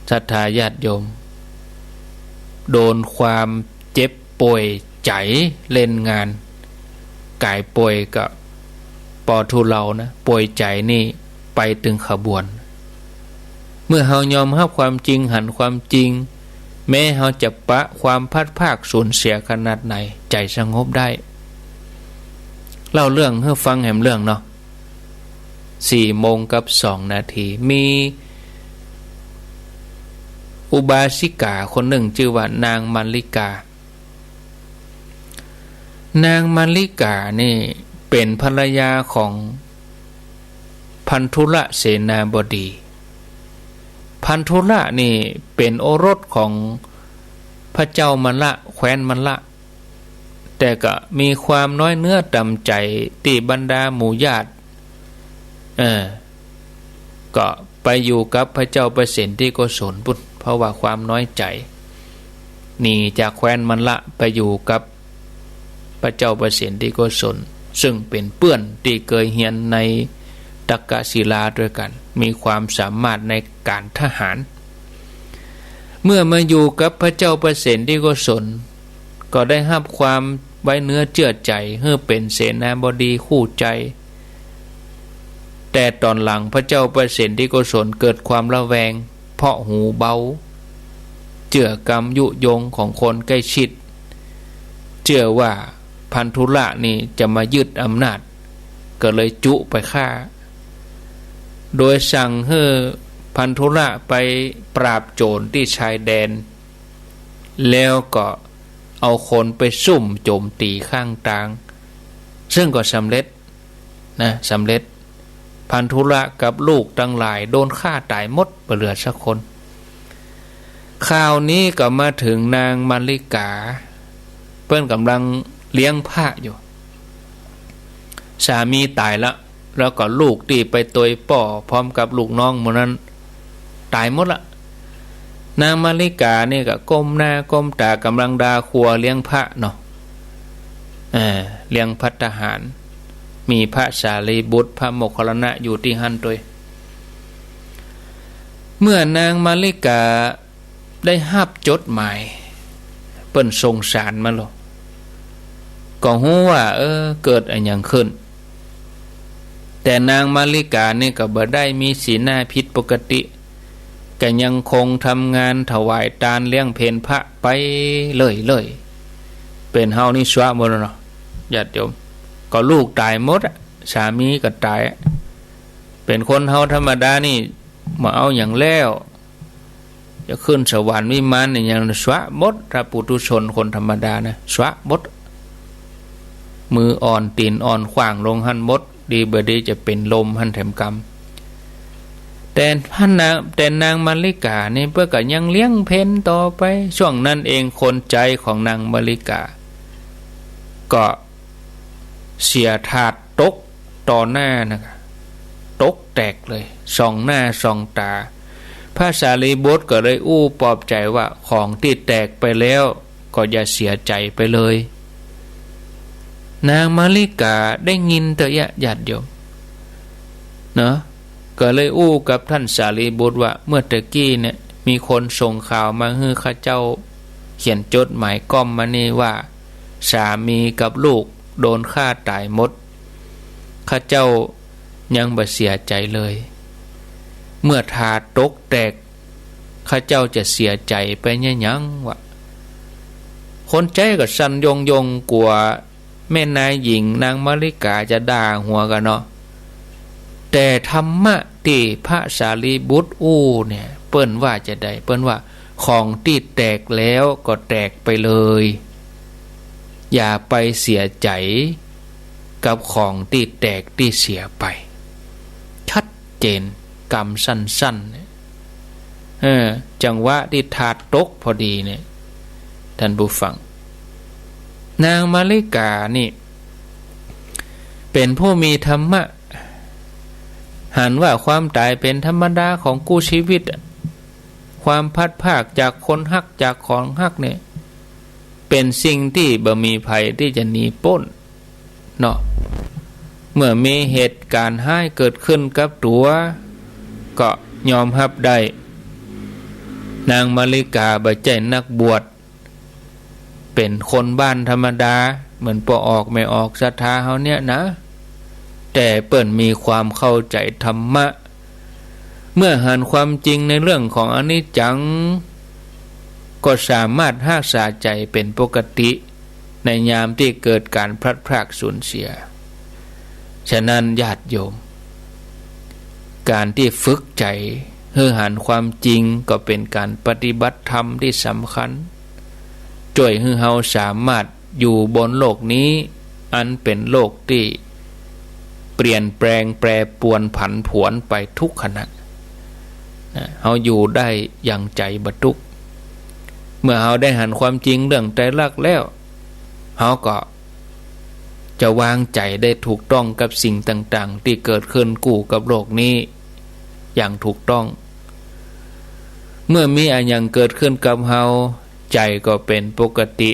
ศรัทธาญาติโยม โดนความเจ็บป่วยใจ๋เล่นงาน ก๋ายป่วยก็ปอทุเลานะ ป่วยใจ๋นี่ไปตึงขบวน เมื่อเฮายอมฮับความจริง หันความจริง แม้เฮาจะปะความพลัดพรากสูญเสียขนาดไหน ใจ๋สงบได้ เล่าเรื่องหื้อฟังแหมเรื่องเนาะ สี่โมงกับสองนาที มีอุบาสิกาคนนึ่งจื้อว่านางมัลลิกา นางมัลลิกานี่เป๋นภรรยาของพันธุละเสนาบดี พันธุละนี่เป๋นโอรสของพระเจ้ามัลละ แคว้นมัลละ แต่ก็มีความน้อยเนื้อต่ำใจ๋ตี้บรรดาหมู่ญาติ เออ ก็ไปอยู่กับพระเจ้าประสิทธิโกศลปุ้น เพราะว่าความน้อยใจ๋ หนีจากแคว้นมัลละไปอยู่กับพระเจ้าประสิทธิโกศล ซึ่งเป๋นเปื้อนตี้เกยเฮียนในตักกศิลาตวยกั๋น มีความสามารถในก๋านทหาร เมื่อมาอยู่กับพระเจ้าประสิทธิโกศล ก็ได้ฮับความไว้เนื้อเจื้อใจ๋ หื้อเป๋นเสนาบดีคู่ใจ๋ แต่ต๋อนหลังพระเจ้าประสิทธิโกศลเกิดความระแวง เพราะหูเบา เจื้อกำยุยงของคนใก้ชิด เจื้อว่าพันธุละนี่จะมายึดอำนาจ ก็เลยจุไปฆ่า โดยสั่งหื้อพันธุละไปปราบโจ๋รตี้ชายแดน แล้วก็เอาคนไปซุ่มโจ๋มตี๋ข้างตาง ซึ่งก็สำเร็จนะ สำเร็จ พันธุละกับลูกตังหลายโดนฆ่าต๋ายหมด บ่เหลือสักคน คราวนี้ก็มาเถิงนางมัลลิกา เปิ้นก่ำลังเลี้ยงพระอยู่ สามีต๋ายละ แล้วก็ลูกตี้ไปตวยป้อพร้อมกับลูกน้องหมู่นั้นต๋ายหมดละ นางมัลลิกานี่ก็ก้มหน้าก้มต๋าก่ำลังดาครัวเลี้ยงพระเนาะ เออ เลี้ยงภัตตาหาร มีพระสารีบุตร พระโมคคัลลานะอยู่ตี้หั้นตวย เมื่อนางมาริกาได้ฮับจดหมาย เปิ้นส่งสารมาแล้ว ก็ฮู้ว่า เออ เกิดอะหยังขึ้น แต่นางมาริกานี่ก็บ่ได้มีสีหน้าผิดปกติ ก็ยังคงทำงานถวายตานเลี้ยงเพลพระไปเรื่อยๆ เป๋นเฮานี่สวะหมดแล้วเนาะ ญาติโยม ก็ลูกต๋ายหมดอะ สามีก็ต๋ายอะ เป๋นคนเฮาธรรมดานี่ บ่เอาหยังแล้ว จะขึ้นสวรรค์วิมานอะหยังสวะหมด ถ้าปุถุชนคนธรรมดานะ สวะหมด มืออ่อนตี๋นอ่อนขว้างลงหั้นหมด ดีบ่ดีจะเป๋นลมหั้นแถมกำ แต่พระนาง แต่นางมาริกานี่เปิ้นก็ยังเลี้ยงเพลต่อไป ช่วงนั้นเองคนใจ๊ของนางมาริกา ก็เสียถาดตกต่อหน้านะ ตกแตกเลย ส่องหน้าส่องต๋า พระสารีบุตรก็เลยอู้ปลอบใจ๋ว่า ของตี้แตกไปแล้วก็อย่าเสียใจ๋ไปเลย นางมาริกาได้ยินเตื้อเยียะ ญาติโยม เนาะ ก็เลยอู้กับท่านสารีบุตรว่า เมื่อตะกี้เนี่ย มีคนส่งข่าวมาหื้อข้าเจ้า เขียนจดหมายก้อมมานี่ว่า สามีกับลูกโดนฆ่าต๋ายหมด ข้าเจ้ายังบ่เสียใจ๋เลย เมื่อถาดตกแตก ข้าเจ้าจะเสียใจ๋ไปเยียะหยังวะ คนใจ๊ก็สั่นโยงๆ กั๋วแม่นายหญิงนางมาริกาจะด่าหัวกั๋นเนาะ แต่ธรรมะตี้พระสารีบุตรอู้เนี่ย เปิ้นว่าจาใด เปิ้นว่า ของตี้แตกแล้วก็แตกไปเลย อย่าไปเสียใจ๋กับของตี้แตกตี้เสียไป ชัดเจน กำสั้นๆ เนี่ย เออ จังหวะตี้ถาดตกพอดีเนี่ย ท่านผู้ฟัง นางมาริกานี่ เป๋นผู้มีธรรมะ หันว่าความต๋ายเป๋นธรรมดาของกู้ชีวิตอะ ความพลัดพรากจากคนฮักจากของฮักเนี่ย เป๋นสิ่งตี้บ่มีใผตี้จะหนีป๊น เนาะ เมื่อมีเหตุก๋ารณ์ฮ้ายเกิดขึ้นกับตั๋ว ก็ยอมฮับได้ นางมาริกาบ่ใจ้นักบวช เป๋นคนบ้านธรรมดา เหมือนป้อออกแม่ออกศรัทธาเฮาเนี่ยนะ แต่เปิ้นมีความเข้าใจ๋ธรรมะ เมื่อหันความจริงในเรื่องของอนิจจัง ก็สามารถฮักษาใจ๋เป๋นปกติ ในยามตี้เกิดก๋ารพลัดพรากสูญเสีย ฉะนั้นญาติโยม ก๋านตี้ฝึกใจ๋หื้อหันความจริงก็เป๋นก๋านปฏิบัติธรรมตี้สำคัญ จ้วยหื้อเฮาสามารถอยู่บนโลกนี้ อันเป๋นโลกตี้เปลี่ยนแปลงแปรปรวนผันผวนไปทุกขณะ นะ เฮาอยู่ได้อย่างใจ๋บ่ตุ๊กข์ เมื่อเฮาได้หันความจริงเรื่องไตรลักษณ์แล้ว เฮาก็จะวางใจ๋ได้ถูกต้องกับสิ่งต่างๆ ตี้เกิดขึ้นกู้กับโลกนี้อย่างถูกต้อง เมื่อมีอะหยังเกิดขึ้นกับเฮา ใจ๋ก็เป๋นปกติ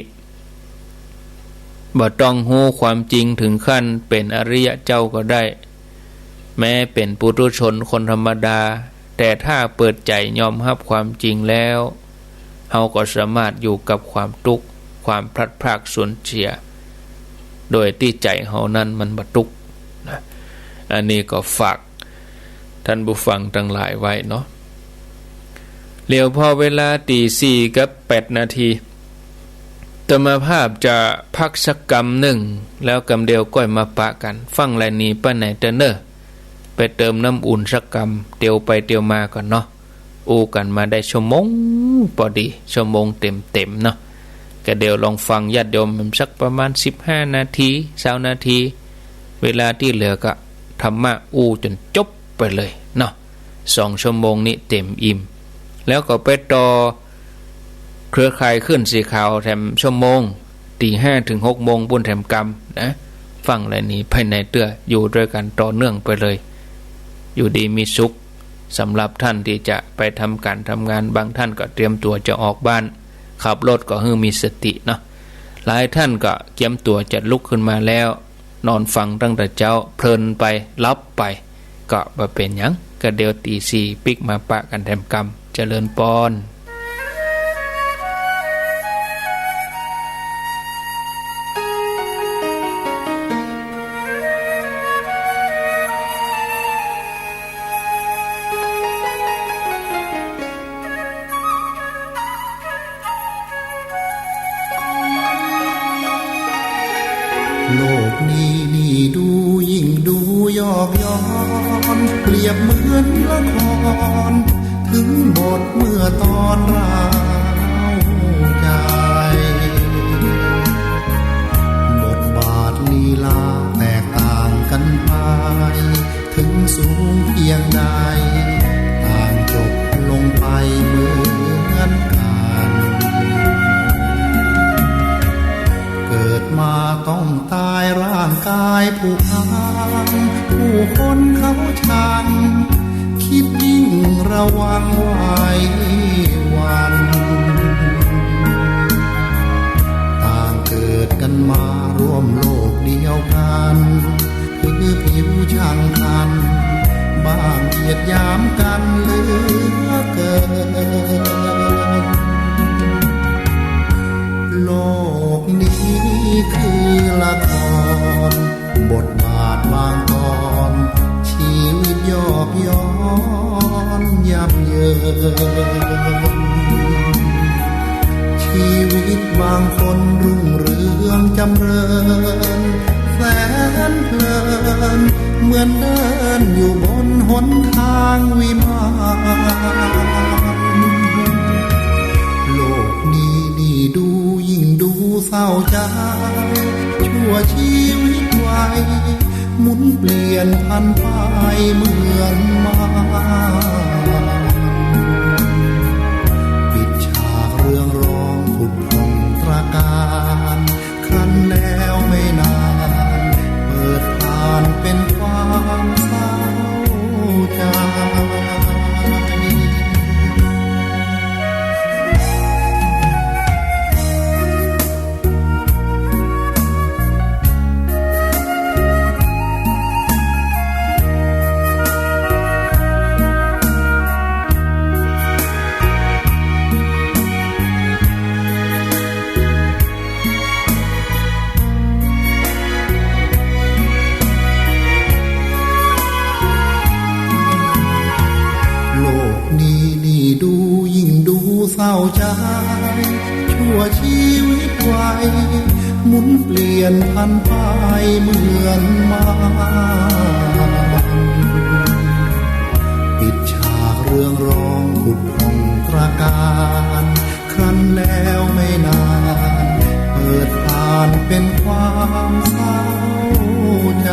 บ่ต้องฮู้ความจริงถึงขั้นเป๋นอริยะเจ้าก็ได้ แม้เป๋นปุถุชนคนธรรมดา แต่ถ้าเปิดใจ๋ยอมฮับความจริงแล้ว เฮาก็สามารถอยู่กับความตุ๊กข์ ความพลัดพรากสูญเสีย โดยตี้ใจ๋เฮานั้นมันบ่ตุ๊กข์นะ อันนี้ก็ฝากท่านผู้ฟังตังหลายไว้เนาะ เหลียวผ่อเวลาตี๋สี่กับแปดนาที อาตมาภาพจะพักสักกำนึ่ง แล้วกำเดียวก้อยมาปะกั๋น ฟังแลนี้ไปไหนเต๊อะเน่อ ไปเติมน้ำอุ่นสักกำ เตียวไปเตียวมาก่อนเนาะ อู้กั๋นมาได้ชั่วโมงปอดี ชั่วโมงเต็มๆ เนาะ ก็เดี๋ยวลองฟังญาติโยมสักประมาณสิบห้านาที ซาวนาที เวลาตี้เหลือก็ธรรมะอู้จ๋นจบไปเลยเนาะ สองชั่วโมงนี้เต็มอิ่ม แล้วก็ไปต่อเครือข่ายคลื่นสีขาวแถมชั่วโมง ตี๋ห้าเถิงหกโมงปู้นแถมกำนะ ฟังแลนี้ไปไหนเต๊อะ อยู่ตวยกั๋นต่อเนื่องไปเลย อยู่ดีมีสุข สำหรับท่านตี้จะไปทำก๋านทำงาน บางท่านก็เตรียมตั๋วจะออกบ้าน ขับรถก็หื้อมีสติเนาะ หลายท่านก็เกียมตั๋วจะลุกขึ้นมาแล้ว นอนฟังตั้งแต่เจ๊า เพลินไป หลับไป ก็บ่เป๋นหยัง กะเดี๋ยวตี๋สี่ปิ๊กมาปะกั๋นแถมกำ เจริญปอน โลกนี้นี่ดูยิ่งดูยอกย้อน เปรียบเหมือนละคร ถึงบทเมื่อตอนร้าวใจ บทบาทลีลาแตกต่างกั๋นไป ถึงสูงเพียงใด ต่างจบลงไปเหมือนกั๋น เกิดมาต้องตายร่างกายผุพัง ผู้คนเขาชัง คิดยิ่งระวังไว้วัน ต่างเกิดกั๋นมาร่วมโลกเดียวกั๋น คือผิวช่างคัน บ้างเหยียดหยามกั๋นเหลือเกิน โลกนี้คือละคร บทบาทบางตอน ชีวิตยอกย้อนยับเยิน ชีวิตบางคนรุ่งเรืองจ๋ำเริญ แสนเพลิน เหมือนเดินอยู่บนหนทางวิมาน โลกนี้นี่ดูยิ่งดูเศร้าใจ ชั่วชีวิตวัย หมุนเปลี่ยนผันไปเหมือนมาร ปิดฉากเรืองรองผุดผ่องตระการ ครั้นแล้วไม่นาน เปิดผ่านเป็นความเศร้าใจ โลกนี้นี่ดูยิ่งดูเศร้าใจ ชั่วชีวิตวัย หมุนเปลี่ยนผันไปเหมือนมาร ปิดฉากเรืองรองผุดผ่องตระการ ครั้นแล้วไม่นาน เปิดผ่านเป็นความเศร้าใจ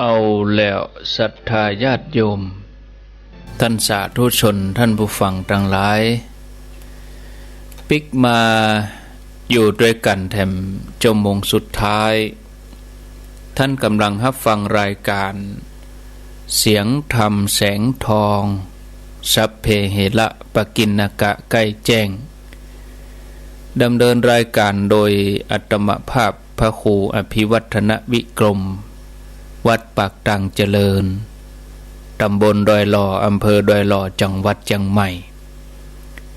เอาแล้วศรัทธาญาติโยม ต้านสาธุชน ต้านผู้ฟังตังหลาย ปิ๊กมาอยู่ตวยกั๋นแถมจั่วโมงสุดท้าย ต้านก่ำลังฮับฟังรายก๋าน เสียงธรรมแสงทอง สัพเพเหระปกิณณกะใก้แจ้ง ดำเนินรายก๋านโดยอาตมาภาพพระครูอภิวัฒนวิกรม วัดปากตางเจริญ ตำบลดอยหล่อ อำเภอดอยหล่อ จังหวัดเจียงใหม่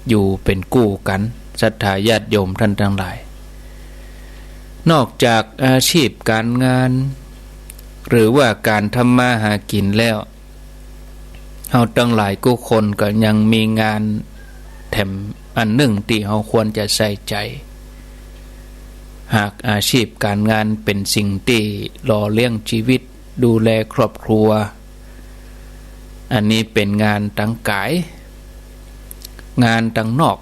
อยู่เป๋นกู้กั๋น ศรัทธาญาติโยมต้านตังหลาย นอกจากอาชีพก๋านงาน หรือว่าก๋านทำมาหากิ๋นแล้ว เฮาตังหลายกู้คนก็ยังมีงานแถมอันนึ่งตี้เฮาควรจะใส่ใจ๋ หากอาชีพก๋านงานเป๋นสิ่งตี้หล่อเลี้ยงจีวิต ดูแลครอบครัว อันนี้เป๋นงานตางก๋าย งานตางนอก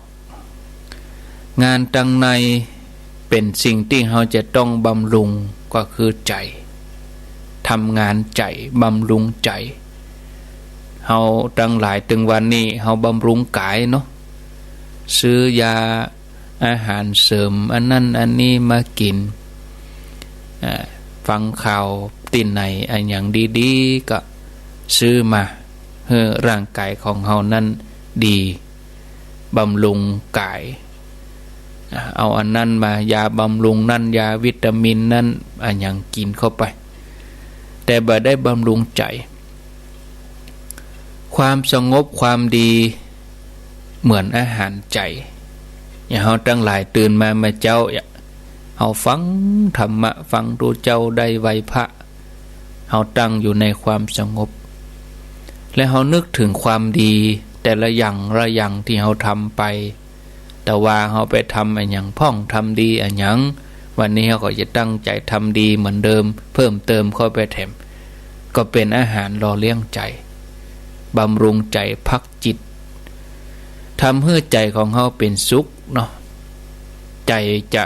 งานตางในเป๋นสิ่งตี้เฮาจะต้องบำรุงก็คือใจ๋ ทำงานใจ๋ บำรุงใจ๋ เฮาตังหลายตึงวันนี้เฮาบำรุงก๋ายเนาะ ซื้อยาอาหารเสริมอันนั้นอันนี้มากิ๋น อ่า ฟังข่าวตี้ไหนอะหยังดีๆ ก็ซื้อมา หื้อร่างก๋ายของเฮานั้นดี บำรุงก๋าย อ่า เอาอันนั้นมา ยาบำรุงนั้น ยาวิตามินนั้น อะหยังกิ๋นเข้าไป แต่บ่ได้บำรุงใจ๋ ความสงบความดีเหมือนอาหารใจ๋ อย่างเฮาตังหลายตื่นมาเมื่อเจ๊า เฮาฟังธรรมะ ฟังตุ๊เจ้าได้ไหว้พระ เฮาตั้งอยู่ในความสงบ และเฮานึกเถิงความดีแต่ละอย่างละอย่างตี้เฮาทำไป แต่ว่าเฮาไปทำอะหยังพ่อง ทำดีอะหยัง วันนี้เฮาก็จะตั้งใจ๋ทำดีเหมือนเดิม เพิ่มเติมเข้าไปแถม ก็เป๋นอาหารหล่อเลี้ยงใจ๋ บำรุงใจ๋ พักจิต ทำหื้อใจ๋ของเฮาเป๋นสุขเนาะ ใจ๋จะ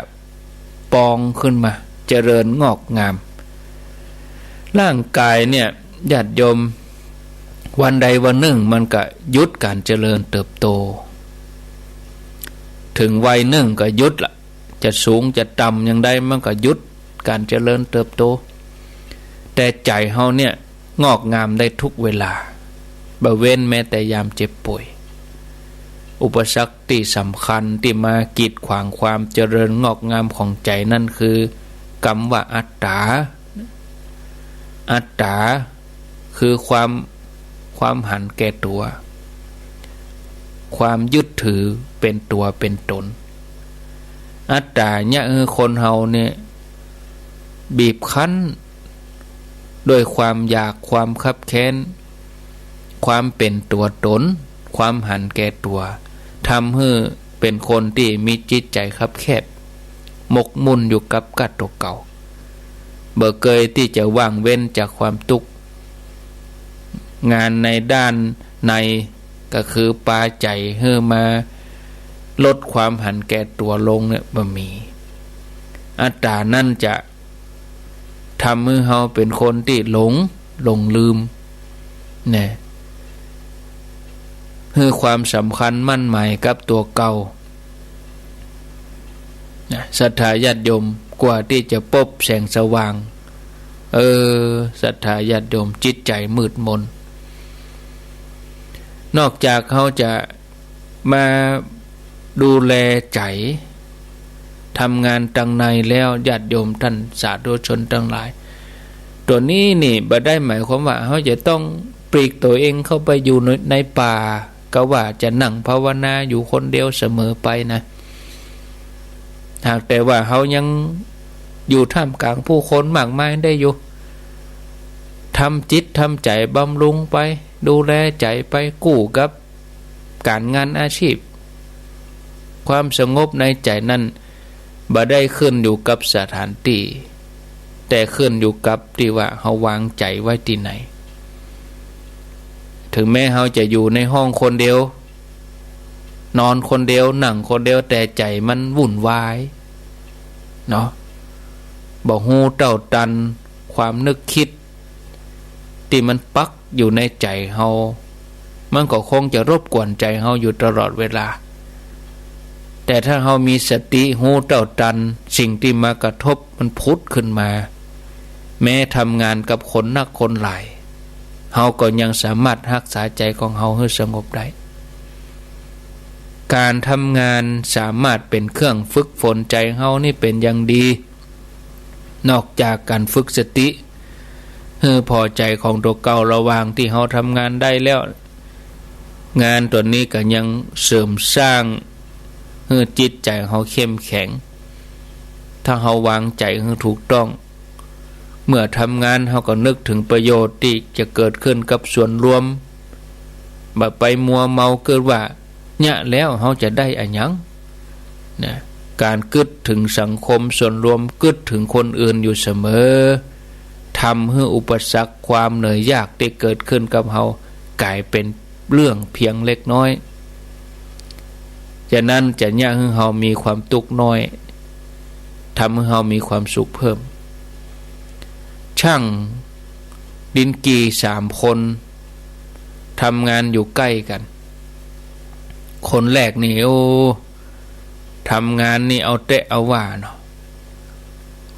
ปองขึ้นมา เจริญงอกงาม ร่างก๋ายเนี่ย ญาติโยม วันใดวันนึ่งมันก็หยุดก๋านเจริญเติบโต เถิงวัยนึ่งก็หยุดละ จะสูงจะต่ำอย่างใดมันก็หยุดก๋านเจริญเติบโต แต่ใจ๋เฮาเนี่ยงอกงามได้ทุกเวลา บ่เว้นแม้แต่ยามเจ็บป่วย อุปสรรคตี้สำคัญตี้มากีดขวางความเจริญงอกงามของใจ๋นั้นคือ กำว่าอัตตา อัตตา คือความ ความหันแก่ตั๋ว ความยึดถือเป๋นตั๋วเป๋นต๋น อัตตาเนี่ย เออ คนเฮาเนี่ย บีบคั้น ด้วยความอยาก ความคับแค้น ความเป๋นตั๋วต๋น ความหันแก่ตั๋ว ทำหื้อเป๋นคนตี้มีจิตใจ๋คับแคบ หมกมุ่นอยู่กับก้าตั๋วเก่า บ่เกยตี้จะว่างเว้นจากความตุ๊กข์ งานในด้านในก็คือปาใจ๋หื้อมาลดความหันแก่ตั๋วลงเนี่ยบ่มี อัตตานั้นจะทำหื้อเฮาเป๋นคนตี้หลง หลงลืม นะ หื้อความสำคัญมั่นหมายกับตั๋วเก่า นะ ศรัทธาญาติโยม กว่าตี้จะปบแสงสว่าง เออ ศรัทธาญาติโยม จิตใจ๋มืดมน นอกจากเฮาจะมาดูแลใจ๋ ทำงานตางในแล้ว ญาติโยมต้านสาธุชนตังหลาย ตั๋วนี้นี่บ่ได้หมายความว่าเฮาจะต้องปลีกตั๋วเองเข้าไปอยู่ใน ในป่า กาว่าจะนั่งภาวนาอยู่คนเดียวเสมอไปนะ หากแต่ว่าเฮายังอยู่ท่ามกลางผู้คนมากมายได้อยู่ ทำจิตทำใจ๋บำรุงไป ดูแลใจ๋ไป กู้กับก๋านงานอาชีพ ความสงบในใจ๋นั้นบ่ได้ขึ้นอยู่กับสถานตี้ แต่ขึ้นอยู่กับตี้ว่าเฮาวางใจ๋ไว้ตี้ไหน เถิงแม้เฮาจะอยู่ในห้องคนเดียว นอนคนเดียว นั่งคนเดียว แต่ใจ๋มันวุ่นวาย เนาะ บ่ฮู้เต้าตันความนึกกึ๊ดตี้มันปักอยู่ในใจ๋เฮา มันก็คงจะรบกวนใจ๋เฮาอยู่ตลอดเวลา แต่ถ้าเฮามีสติฮู้เต้าตันสิ่งตี้มากระทบมันผุดขึ้นมา แม้ทำงานกับคนนักคนหลาย เฮาก็ยังสามารถฮักษาใจ๋ของเฮาหื้อสงบได้ ก๋านทำงานสามารถเป๋นเครื่องฝึกฝนใจ๋เฮานี่เป๋นอย่างดี นอกจากก๋านฝึกสติหื้อผ่อใจ๋ของตั๋วเก่าระหว่างตี้เฮาทำงานได้แล้ว งานตั๋วนี้ก็ยังเสริมสร้างหื้อจิตใจ๋เฮาเข้มแข็ง ถ้าเฮาวางใจ๋หื้อถูกต้อง เมื่อทำงานเฮาก็นึกเถิงประโยชน์ตี้จะเกิดขึ้นกับส่วนรวม บ่ไปมัวเมากึ๊ดว่า เยียะแล้วเฮาจะได้อะหยัง นะ ก๋านกึ๊ดเถิงสังคมส่วนรวม กึ๊ดเถิงคนอื่นอยู่เสมอ ท ทำหื้ออุปสรรคความเหนื่อยยากตี้เกิดขึ้นกับเฮาก๋ายเป๋นเรื่องเพียงเล็กน้อย ฉะนั้นจะเยียะหื้อเฮามีความตุ๊กข์น้อย ทำหื้อเฮามีความสุขเพิ่ม จ้างดินกี่สามคน ทำงานอยู่ใก้กั๋น คนแรกนี่ โอ้ ทำงานนี่เอาแต๊เอาว่าเนาะ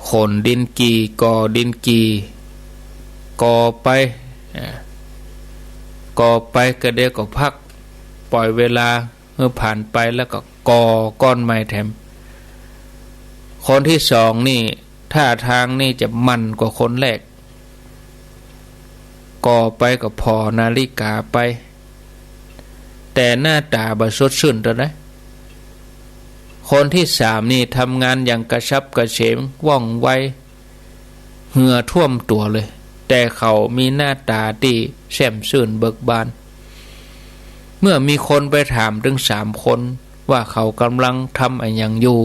ขนดินกี่ ก่อดินกี่ ก่อไป อ่า ก่อไปก็เดี๋ยวก็พัก ป่อยเวลาหื้อผ่านไปแล้วก็ก่อก้อนใหม่แถม คนตี้สองนี่ ท่าตางนี่จะมันกว่าคนแรก ก่อไปก็ผ่อนาฬิกาไป แต่หน้าต๋าบ่สดชื่นเต้าใด คนตี้สามนี่ทำงานอย่างกระฉับกระเฉง ว่องไว เหื่อท่วมตั๋วเลย แต่เขามีหน้าต๋าตี้แจ่มชื่นเบิกบาน เมื่อมีคนไปถามตึงสามคนว่าเขาก่ำลังทำอะหยังอยู่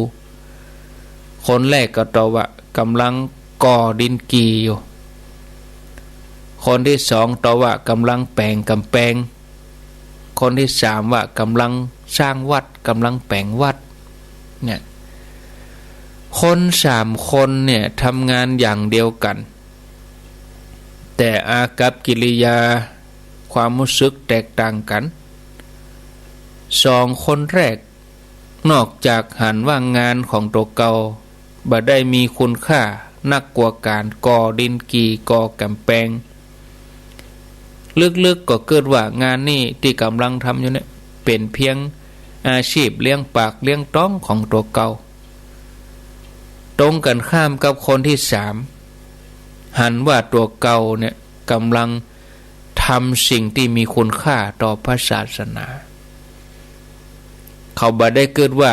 คนแรกก็ตอบว่าก่ำลังก่อดินกี่อยู่ คนตี้สองตอบว่าก่ำลังแป๋งก๋ำแปง คนตี้สามว่าก่ำลังสร้างวัด ก่ำลังแป๋งวัด เนี่ย คนสามคนเนี่ยทำงานอย่างเดียวกั๋น แต่อากัปกิริยา ความฮู้สึกแตกต่างกั๋น สองคนแรก นอกจากหันว่างานของตั๋วเก่าบ่ได้มีคุณค่านักกว่าก๋านก่อดินกี่ ก่อก๋ำแปง ลึกๆ ก็กึ๊ดว่างานนี้ตี้ก่ำลังทำอยู่เนี่ย เป๋นเพียงอาชีพเลี้ยงปากเลี้ยงต๊องของตั๋วเก่า ตรงกั๋นข้ามกับคนตี้สาม หันว่าตั๋วเก่าเนี่ยก่ำลังทำสิ่งตี้มีคุณค่าต่อพระศาสนา เขาบ่ได้กึ๊ดว่า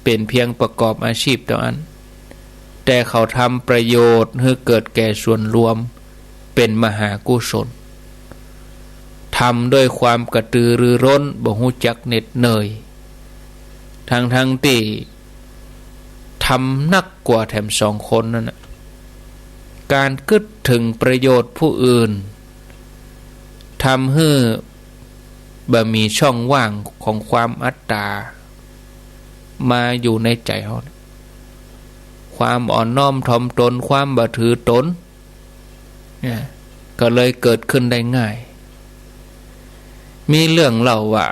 เป๋นเพียงประกอบอาชีพเต้าอั้น แต่เขาทำประโยชน์หื้อเกิดแก่ส่วนรวม เป๋นมหากุศล ทำด้วยความกระตือรือร้น บ่ฮู้จักเหน็ดเหนื่อย ทั้งๆ ตี้ทำนักกว่าแถมสองคนนั้นน่ะ ก๋านกึ๊ดเถิงประโยชน์ผู้อื่น ทำหื้อบ่มีช่องว่างของความอัตตา มาอยู่ในใจ๋เฮา ความอ่อนน้อมถ่อมตน ความบ่ถือตน เนี่ย ก็เลยเกิดขึ้นได้ง่าย มีเรื่องเล่าว่า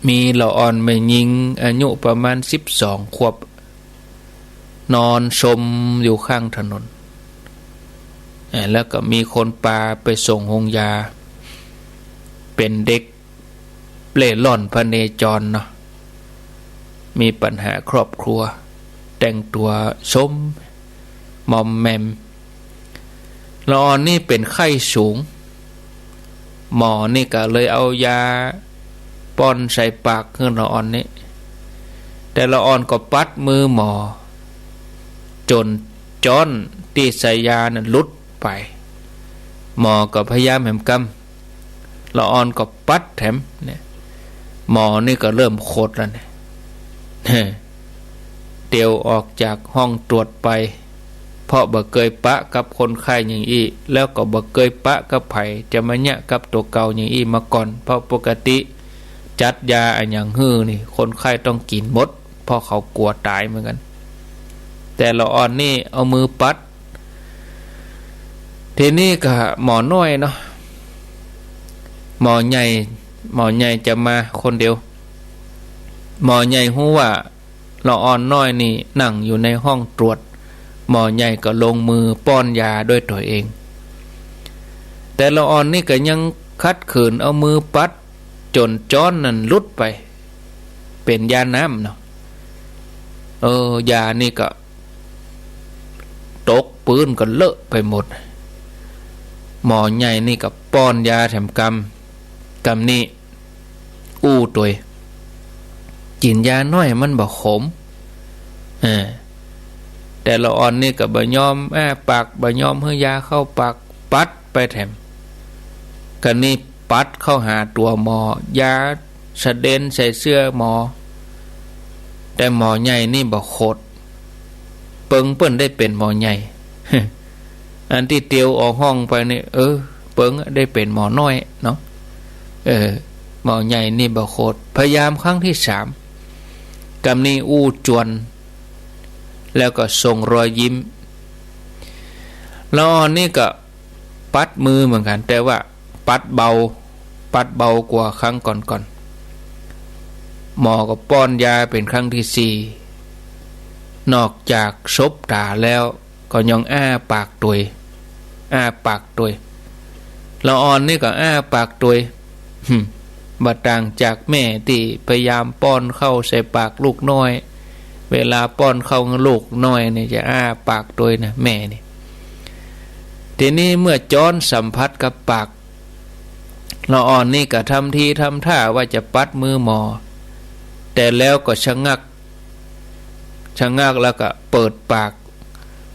มีละอ่อนแม่ญิงอายุประมาณสิบสองขวบ นอนซมอยู่ข้างถนน อ่า แล้วก็มีคนปาไปส่งโฮงยา เป๋นเด็กเร่ร่อนพเนจรเนาะ มีปัญหาครอบครัว แต่งตั๋วซม มอมแมม ละอ่อนนี่เป๋นไข้สูง หมอนี่ก็เลยเอายาป้อนใส่ปากหื้อละอ่อนนี่ แต่ละอ่อนก็ปัดมือหมอ จ๋นจ๊อนตี้ใส่ยานั้นหลุดไป หมอก็พยายามแหมกำ ละอ่อนก็ปัดแถมเนี่ย หมอนี่ก็เริ่มขดแล้วเนี่ย เตียวออกจากห้องตรวจไป เพราะบ่เกยปะกับคนไข้อย่างอี้ แล้วก็บ่เกยปะกับใผ จะมาเยียะกับตั๋วเก่าอย่างอี้มาก่อน เพราะปกติจัดยาอะหยังหื้อนี่ คนไข้ต้องกิ๋นหมด เพราะเขากั๋วต๋ายเหมือนกั๋น แต่ละอ่อนนี่เอามือปัด ทีนี้ก็หมอน้อยเนาะ หมอใหญ่ หมอใหญ่จะมาคนเดียว หมอใหญ่ฮู้ว่าละอ่อนน้อยนี่นั่งอยู่ในห้องตรวจ หมอใหญ่ก็ลงมือป้อนยาด้วยตั๋วเอง แต่ละอ่อนนี่ก็ยังขัดขืนเอามือปัดจ๋นจ๊อนนั้นหลุดไป เป๋นยาน้ำเนาะ เออ ยานี่ก็ ตกปื๊นก็เลอะไปหมด หมอใหญ่นี่ก็ป้อนยาแถมกำ กำนี้อู้ตวย กิ๋นยาน้อยมันบ่ขม เออ แต่ละอ่อนนี่ก็บ่ยอมอ้าปาก บ่ยอมหื้อยาเข้าปาก ปัดไปแถม กำนี้ปัดเข้าหาตั๋วหมอ ยาสะเด็นใส่เสื้อหมอ แต่หมอใหญ่นี่บ่ขด เปิงเปิ้นได้เป๋นหมอใหญ่ อันตี้เตียวออกห้องไปนี่ เออ เปิงได้เป๋นหมอน้อยเนาะ เออ หมอใหญ่นี่บ่โขด พยายามครั้งตี้สาม กำนี้อู้จวน แล้วก็ส่งรอยยิ้ม ละอ่อนนี่ก็ปัดมือเหมือนกั๋น แต่ว่าปัดเบา ปัดเบากว่าครั้งก่อนๆ หมอก็ป้อนยาเป๋นครั้งตี้สี่ นอกจากสบต๋าแล้ว ก็ยังอ้าปากตวย อ้าปากตวย ละอ่อนนี่ก็อ้าปากตวย หึ่ม บ่ต่างจากแม่ตี้พยายามป้อนข้าวใส่ปากลูกน้อย เวลาป้อนข้าวลูกน้อยนี่จะอ้าปากตวยนะ แม่นี่ ทีนี้เมื่อจ้อนสัมผัสกับปาก ละอ่อนนี่ก็ทำทีทำท่าว่าจะปัดมือหมอ แต่แล้วก็ชะงัก ชะงักแล้วก็เปิดปาก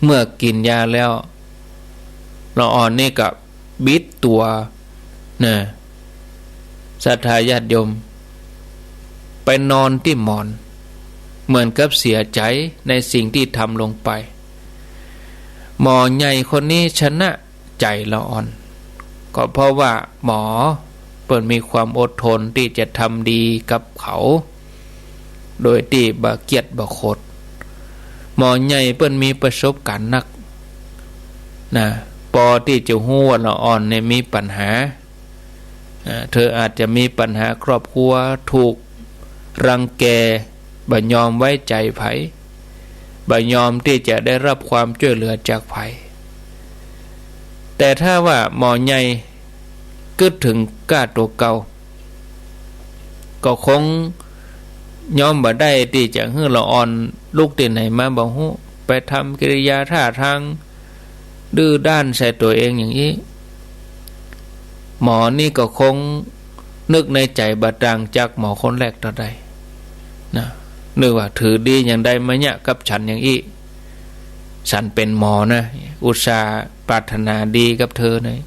เมื่อกิ๋นยาแล้ว ละอ่อนนี่ก็บิดตั๋ว นะ ศรัทธาญาติโยม ไปนอนตี้หมอน เหมือนกับเสียใจ๋ในสิ่งตี้ทำลงไป หมอใหญ่คนนี้ชนะใจ๋ละอ่อน ก็เพราะว่าหมอเปิ้นมีความอดทนตี้จะทำดีกับเขา โดยตี้บ่เคียดบ่โขด หมอใหญ่เปิ้นมีประสบก๋ารณ์นัก นะ ปอตี้จะฮู้ว่าละอ่อนนี่มีปัญหา อ่า เธออาจจะมีปัญหาครอบครัว ถูกรังแก บ่ยอมไว้ใจ๋ใผ บ่ยอมตี้จะได้ฮับความจ้วยเหลือจากใผ แต่ถ้าว่าหมอใหญ่กึ๊ดเถิงก้าตั๋วเก่า ก็คงยอมบ่ได้ตี้จะหื้อละอ่อนลุกตี้ไหนมาบ่ฮู้ ไปทำกิริยาท่าตางดื้อด้านใส่ตั๋วเองอย่างอี้ หมอนี่ก็คงนึกในใจ๋บ่ต่างจากหมอคนแรกเต้าใด นะ นึกว่าถือดีอย่างใดมาเยียะกับฉันอย่างอี้ ฉันเป๋นหมอนะ อุตส่าห์ปรารถนาดีกับเธอนะ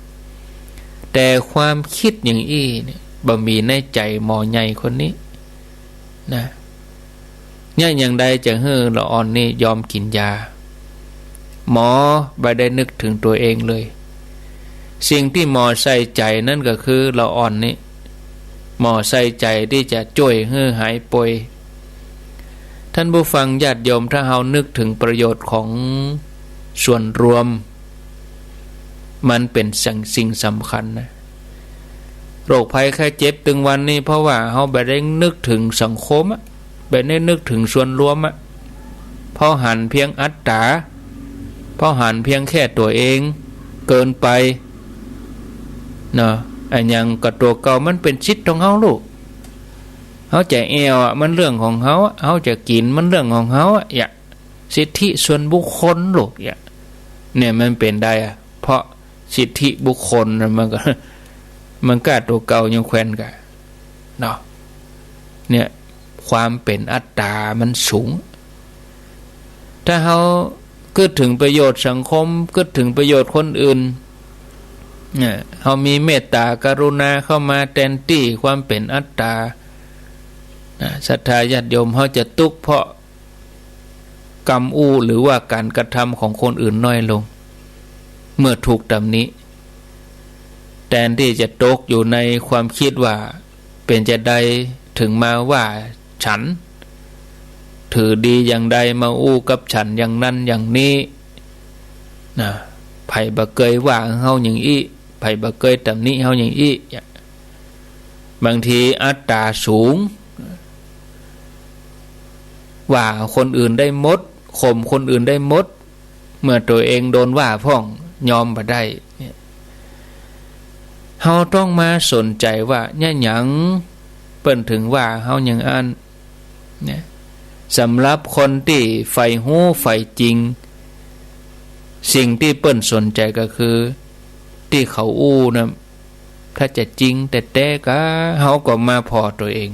แต่ความกึ๊ดอย่างอี้เนี่ยบ่มีในใจ๋หมอใหญ่คนนี้ นะ เยียะอย่างใดจะหื้อละอ่อนนี่ยอมกิ๋นยา หมอบ่ได้นึกเถิงตั๋วเองเลย สิ่งตี้หมอใส่ใจ๋นั้นก็คือละอ่อนนี่ หมอใส่ใจ๋ตี้จะจ้วยหื้อหายป่วย ท่านผู้ฟังญาติโยม ถ้าเฮานึกเถิงประโยชน์ของส่วนรวม มันเป๋นสิ่ง สิ่งสำคัญนะ โรคภัยไข้เจ็บตึงวันนี้ เพราะว่าเฮาบ่ได้นึกเถิงสังคมอะ บ่ได้นึกเถิงส่วนรวมอะ เพราะหันเพียงอัตต๋า เพราะหันเพียงแค่ตั๋วเองเกินไป เนาะ อะหยังก็ตั๋วเก่ามันเป๋นสิทธิ์ของเฮาลูก เฮาจะแอ่วอะ มันเรื่องของเฮาอะ เฮาจะกิ๋นมันเรื่องของเฮาอะ เยียะ สิทธิส่วนบุคคลลูก เยียะ เนี่ยมันเป๋นได้อะ เพราะสิทธิบุคคลน่ะมันก็ มันก้าตั๋วเก่ายังแควนกะ เนาะ เนี่ย ความเป๋นอัตต๋ามันสูง ถ้าเฮากึ๊ดเถิงประโยชน์สังคม กึ๊ดเถิงประโยชน์คนอื่น เนี่ย เฮามีเมตต๋ากรุณาเข้ามาแตนตี้ความเป๋นอัตต๋า นะ ศรัทธาญาติโยม เฮาจะตุ๊กเพราะกำอู้หรือว่าก๋านกระทำของคนอื่นน้อยลง เมื่อถูกต๋ำหนิ แตนตี้จะตกอยู่ในความกึ๊ดว่า เป๋นจาใดเถิงมาว่าฉัน ถือดีอย่างใดมาอู้กับฉันอย่างนั้นอย่างนี้ นะ ใผบ่เกยว่าเฮาอย่างอี้ ใผบ่เกยต๋ำหนิเฮาอย่างอี้ บางทีอัตต๋าสูง ว่าคนอื่นได้หมด ข่มคนอื่นได้หมด เมื่อตั๋วเองโดนว่าพ่อง ยอมบ่ได้ เนี่ย เฮาต้องมาสนใจ๋ว่า เยียะหยังเปิ้นเถิงว่าเฮาอย่างอั้น เนี่ย สำหรับคนตี้ใฝ่ฮู้ใฝ่จริง สิ่งตี้เปิ้นสนใจ๋ก็คือ ตี้เขาอู้นะ ถ้าจะจริงแต๊ๆ กา เฮาก็มาผ่อตั๋วเอง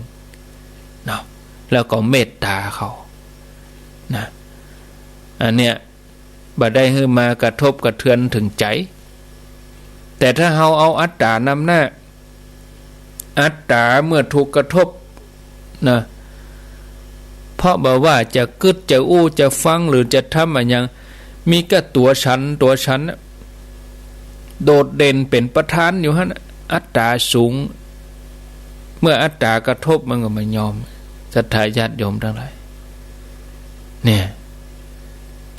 เนาะ แล้วก็เมตต๋าเขา นะ อันเนี้ย บ่ได้หื้อมากระทบกระเทือนเถิงใจ๋ แต่ถ้าเฮาเอาอัตต๋านำหน้า อัตต๋าเมื่อถูกกระทบ นะ เพราะบ่ว่าจะกึ๊ด จะอู้ จะฟัง หรือจะทำอะหยัง มีก้าตั๋วฉัน ตั๋วฉันน่ะ โดดเด่นเป๋นประธานอยู่หั้น อัตต๋าสูง เมื่ออัตต๋ากระทบมันก็บ่ยอม ศรัทธาญาติโยมตังหลาย เนี่ย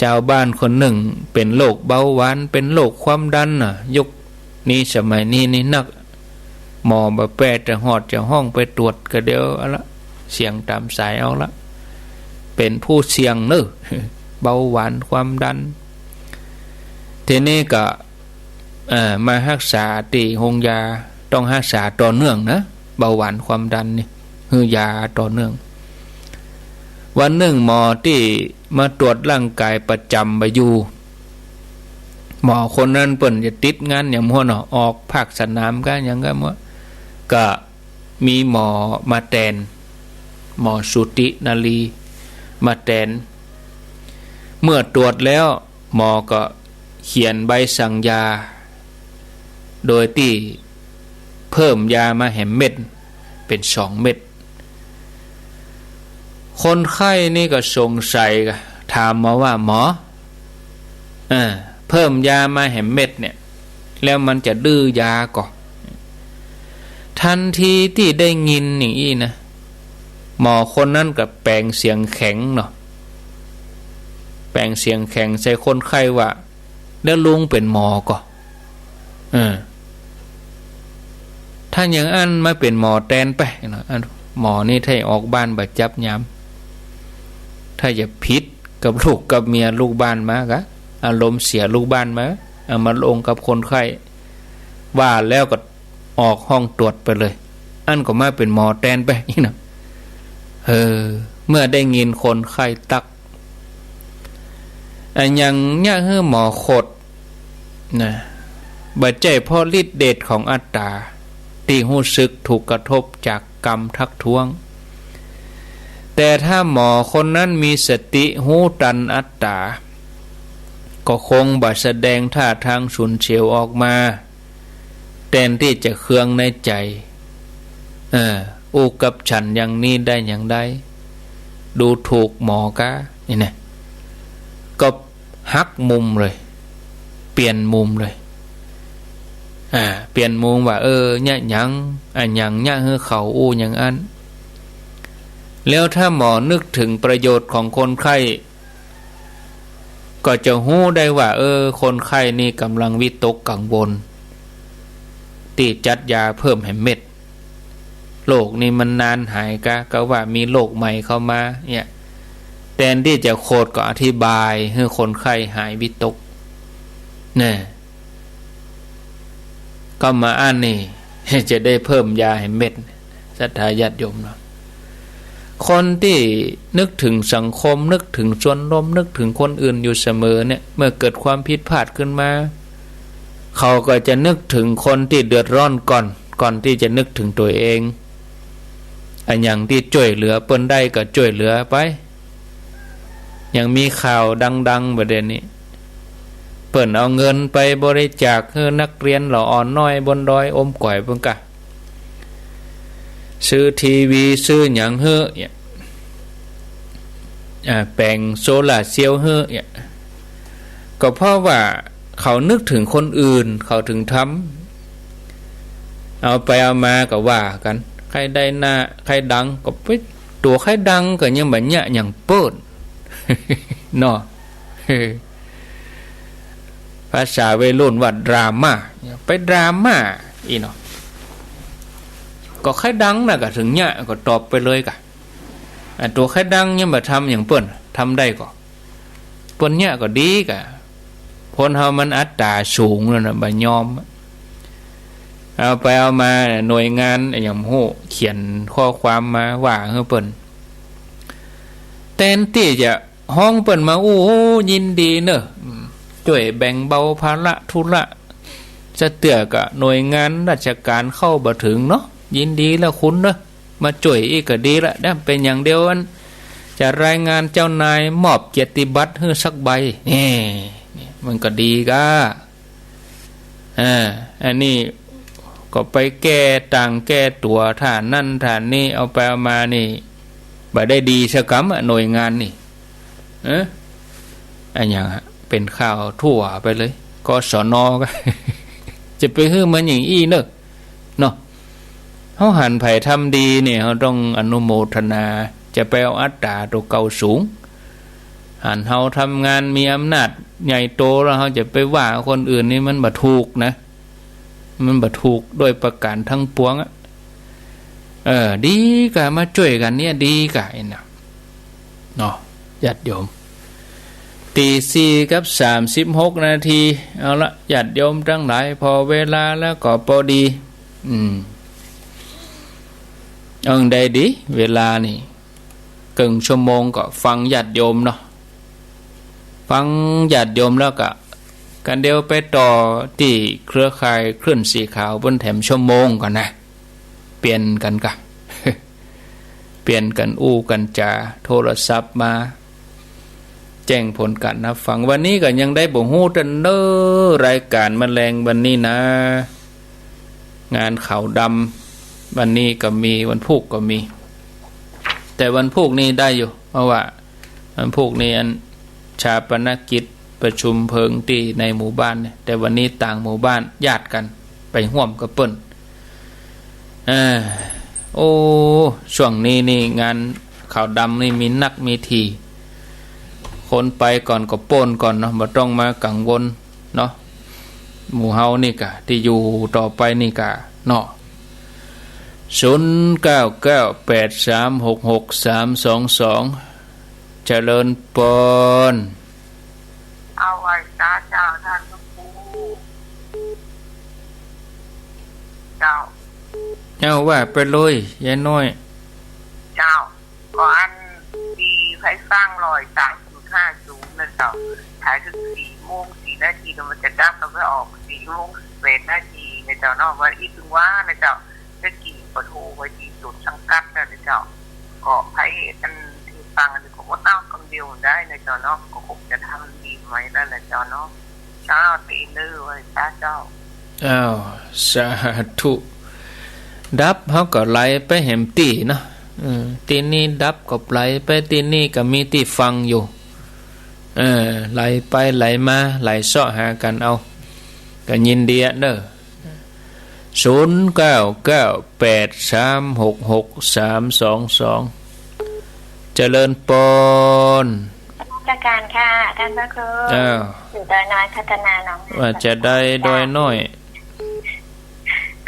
จาวบ้านคนนึ่งเป๋นโรคเบาหวาน เป๋นโรคความดันน่ะ ยุคนี้สมัยนี้นี่นัก หมอบ่แปจะฮอดจะฮ้องไปตรวจก็เดี๋ยวเอาละ เสียงต๋ามสายเอาละ เป๋นผู้เสี่ยงเน่อ เบาหวานความดัน ทีนี้ก็ เอ่อ มาฮักษาตี้โฮงยา ต้องฮักษาต่อเนื่องนะ เบาหวานความดันนี่ หื้อยาต่อเนื่อง วันนึ่งหมอตี้มาตรวจร่างก๋ายประจ๋ำบ่อยู่ หมอคนนั้นเปิ้นจะติดงานอย่างมัวเนาะ ออกภาคสนามกะอย่างกะมัว ก็มีหมอมาแตน หมอสุตินารีมาแตน เมื่อตรวจแล้ว หมอก็เขียนใบสั่งยา โดยตี้เพิ่มยามาแหมเม็ด เป๋นสองเม็ด คนไข้นี่ก็สงสัย ก็ถามหมอว่า หมอ เออ เพิ่มยามาแหมเม็ดเนี่ย แล้วมันจะดื้อยาก่อ ทันทีตี้ได้ยินอย่างอี้นะ หมอคนนั้นก็แป๋งเสียงแข็งเนาะ แป๋งเสียงแข็งใส่คนไข้ว่า แล้วลุงเป๋นหมอก่อ เออ ถ้าอย่างอั้นมาเป๋นหมอแตนไปเนาะ อันหมอนี่ถ้าออกบ้านบ่จับยาม ถ้าจะผิดกับลูกกับเมียลูกบ้านมาก็ อารมณ์เสียลูกบ้านมา เอามาลงกับคนไข้ ว่าแล้วก็ออกห้องตรวจไปเลย อั้นก็มาเป๋นหมอแตนไปนี่นะ เออ เมื่อได้ยินคนไข้ตั๊ก อะหยังเยียะหื้อหมอขดนะ บ่ใจ้เพราะฤทธิ์เดชของอัตต๋าตี้ฮู้สึกถูกกระทบจากกรรมทักท้วง แต่ถ้าหมอคนนั้นมีสติฮู้ตันอัตต๋า ก็คงบ่แสดงท่าทางฉุนเฉียวออกมา แตนตี้จะเคืองในใจ๋ เออ อู้กับฉันอย่างนี้ได้อย่างใด ดูถูกหมอกา นี่นะ ก็หักมุมเลย เปลี่ยนมุมเลย อ่า เปลี่ยนมุมว่า เออ เยียะหยัง อะหยังเยียะหื้อเขาอู้อย่างอั้น แล้วถ้าหมอนึกถึงประโยชน์ของคนไข้ ก็จะฮู้ได้ว่า เออ คนไข้นี่ก่ำลังวิตกกังวล ตี้จัดยาเพิ่มแหมเม็ด โรคนี่มันนานหายกา กาว่ามีโรคใหม่เข้ามา เนี่ย แตนตี้จะขดก็อธิบายหื้อคนไข้หายวิตก เนี่ย ก็มาอั้นนี่ จะได้เพิ่มยาแหมเม็ด ศรัทธาญาติโยมเนาะ คนตี้นึกถึงสังคม นึกถึงส่วนรวม นึกถึงคนอื่นอยู่เสมอเนี่ย เมื่อเกิดความผิดพลาดขึ้นมา เขาก็จะนึกถึงคนตี้เดือดร้อนก่อน ก่อนตี้จะนึกถึงตั๋วเอง อะหยังตี้จ้วยเหลือเปิ้นได้ก็จ้วยเหลือไป ยังมีข่าวดังๆ บ่าเดี่ยวนี้ เปิ้นเอาเงินไปบริจาคหื้อนักเรียนละอ่อนน้อยบนดอยอมก๋อยปู้นกา ซื้อทีวี ซื้อหยังหื้อเนี่ย อ่า แป๋งโซลาร์เซลล์หื้อเนี่ย ก็เพราะว่าเขานึกถึงคนอื่น เขาถึงทำ เอาไปเอามาก็ว่ากั๋น ใค่ได้หน้า ใค่ดัง ก็ไป ตั๋วใค่ดังก็ยังบ่เยียะหยังเปิ้น เนาะ ภาษาวัยรุ่นว่าดราม่า ไปดราม่าอี้เนาะ ก็ใค่ดังน่ะก็ถึงเยียะ ก็ตอบไปเลยกา อ่ะ ตั๋วใค่ดังยังบ่ทำหยังเปิ้น ทำได้ก่อ เปิ้นเยียะก็ดีกา คนเฮามันอัตต๋าสูงแล้วนะ บ่ยอม เอาไปเอามาหน่วยงานอะหยังฮู้ เขียนข้อความมาว่าหื้อเปิ้น แตนตี้จะฮ้องเปิ้นมาอู้ โอ้ ยินดีเน่อ อืม จ้วยแบ่งเบาภาระธุระ สะเตื้อก็หน่วยงานราชก๋านเข้าบ่ถึงเนาะ ยินดีแล้วคุณเน่อ มาจ้วยอี้ก็ดีละ เดี๋ยวเป๋นอย่างเดียวอัน จะรายงานเจ้านายมอบเกียรติบัตรหื้อสักใบ เอ้ นี่มันก็ดีกา อ่า อันนี้ก็ไปแก้ต่างแก้ตั๋ว ถ้านั้นถ้านี้ เอาไปเอามานี่ บ่ได้ดีสักกำอะ หน่วยงานนี่ เอ๊ะ อะหยังฮะ เป๋นข่าวทั่วไปเลย กศน ก็ จะไปหื้อมันอย่างอี้เน่อ เนาะ เฮาหันใผทำดีเนี่ย เฮาต้องอนุโมทนา จะไปเอาอัตตาตั๋วเก่าสูง หันเฮาทำงานมีอำนาจใหญ่โตแล้ว เฮาจะไปว่าคนอื่นนี่มันบ่ถูกนะ มันบ่ถูกโดยประการทั้งปวงอะ เออ ดีก่า มาจ้วยกั๋นเนี่ย ดีก่า ไอ้น่ะ เนาะ ญาติโยม ตีสี่กับสามสิบหกนาที เอาละ ญาติโยมตังหลาย ผ่อเวลาแล้วก็ปอดี อืม เอิง ได้ดี เวลานี่ เกิ่งชั่วโมงก็ฟังญาติโยมเนาะ ฟังญาติโยมแล้วก็ กั๋นเดี๋ยวไปต่อตี้เครือข่ายคลื่นสีขาว เปิ้นแถมชั่วโมงก่อนนะ เปลี่ยนกั๋นก่ะ เปลี่ยนกั๋นอู้กั๋นจ๋า โทรศัพท์มา แจ้งผลก๋านฮับฟัง วันนี้ก็ยังได้บ่ฮู้ตันเน่อ รายก๋านมะแลงวันนี้นะ งานขาวดำ วันนี้ก็มี วันพูกก็มี แต่วันพูกนี่ได้อยู่ เพราะว่าวันพูกนี่อันฌาปนกิจประชุมเพลิงตี้ในหมู่บ้านเนี่ย แต่วันนี้ต่างหมู่บ้านญาติกั๋นไปฮ่วมกับเปิ้น อ่า โอ้ ช่วงนี้นี่งานขาวดำนี่มีนักมีถี่ คนไปก่อนก็โป้นก่อนเนาะ บ่ต้องมากังวลเนาะ หมู่เฮานี่ก่ะ ตี้อยู่ต่อไปนี่ก่ะเนาะ ศูนย์เก้าเก้าแปดสามหกหกสามสองสอง เจริญปอน เอาไหว้สาเจ้าต้านพระครู เจ้า เอาว่าไปเลย ยายน้อย เจ้า ก็อันตี้ใผฟังร้อยสามจุดห้าศูนย์นะเจ้า ถ้าเถิงสี่โมงสี่นาทีก็มันจะดับ แล้วก็ออกสี่โมงแปดนาทีนะเจ้าเนาะ ว่าอี้เถิงว่านะเจ้า แต่กี้ก็โทรไปตี้ต้นสังกัดแล้วนะเจ้า ก็ใผอันตี้ฟังอันนี้ก็อดเอากำเดียวได้นะเจ้าเนาะ ก็คงจะทำดีใหม่แล้วนะเจ้าเนาะ เจ้า ตี้เน่อ ไหว้สาเจ้า อ้าว สาธุ ดับเฮาก็ไหลไปแหมตี้เนาะ เออ ตี้นี่ดับก็ไหลไปตี้นี่ ก็มีตี้ฟังอยู่ เออ ไหลไปไหลมา ไหลเซาะหากั๋นเอา ก็ยินดีอะเน่อ ศูนย์เก้าเก้าแปดสามหกหกสามสองสอง เจริญปอน นมัสการค่ะต้านพระครู อ้าว อยู่ดอยน้อยพัฒนาหนองหาน ว่าจะได้ดอยน้อย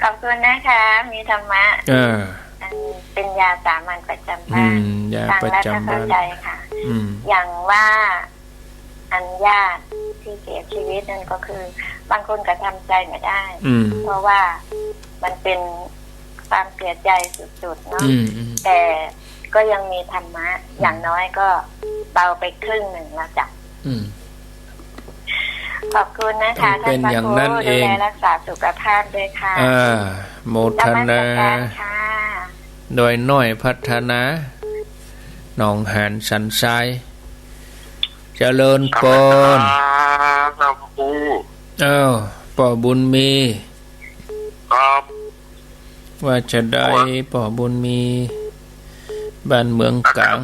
ขอบคุณนะคะ มีธรรมะ เออ อันเป็นยาสามัญประจำบ้าน อืม ยาประจำบ้าน ฟังแล้วก็เข้าใจค่ะ อืม อย่างว่า อันญาติตี้เสียชีวิตนั่นก็คือ บางคนก็ทำใจ๋บ่ได้ อืม เพราะว่ามันเป็นความเสียใจ๋สุดๆ เนาะ อืม อืม แต่ก็ยังมีธรรมะ อย่างน้อยก็เบาไปครึ่งนึ่งแล้วจ้ะ อืม ขอบคุณนะคะ ต้านพระครู ดูแลรักษาสุขภาพด้วยค่ะ อ่า โมทนา นมัสการค่ะ ดอยน้อยพัฒนา หนองหานสันทราย เจริญปอน ครับ ครับ ครู อ้าว ป้อบุญมี ครับ ว่าจะได้ ว่า ป้อบุญมี บ้านเมืองก๋าง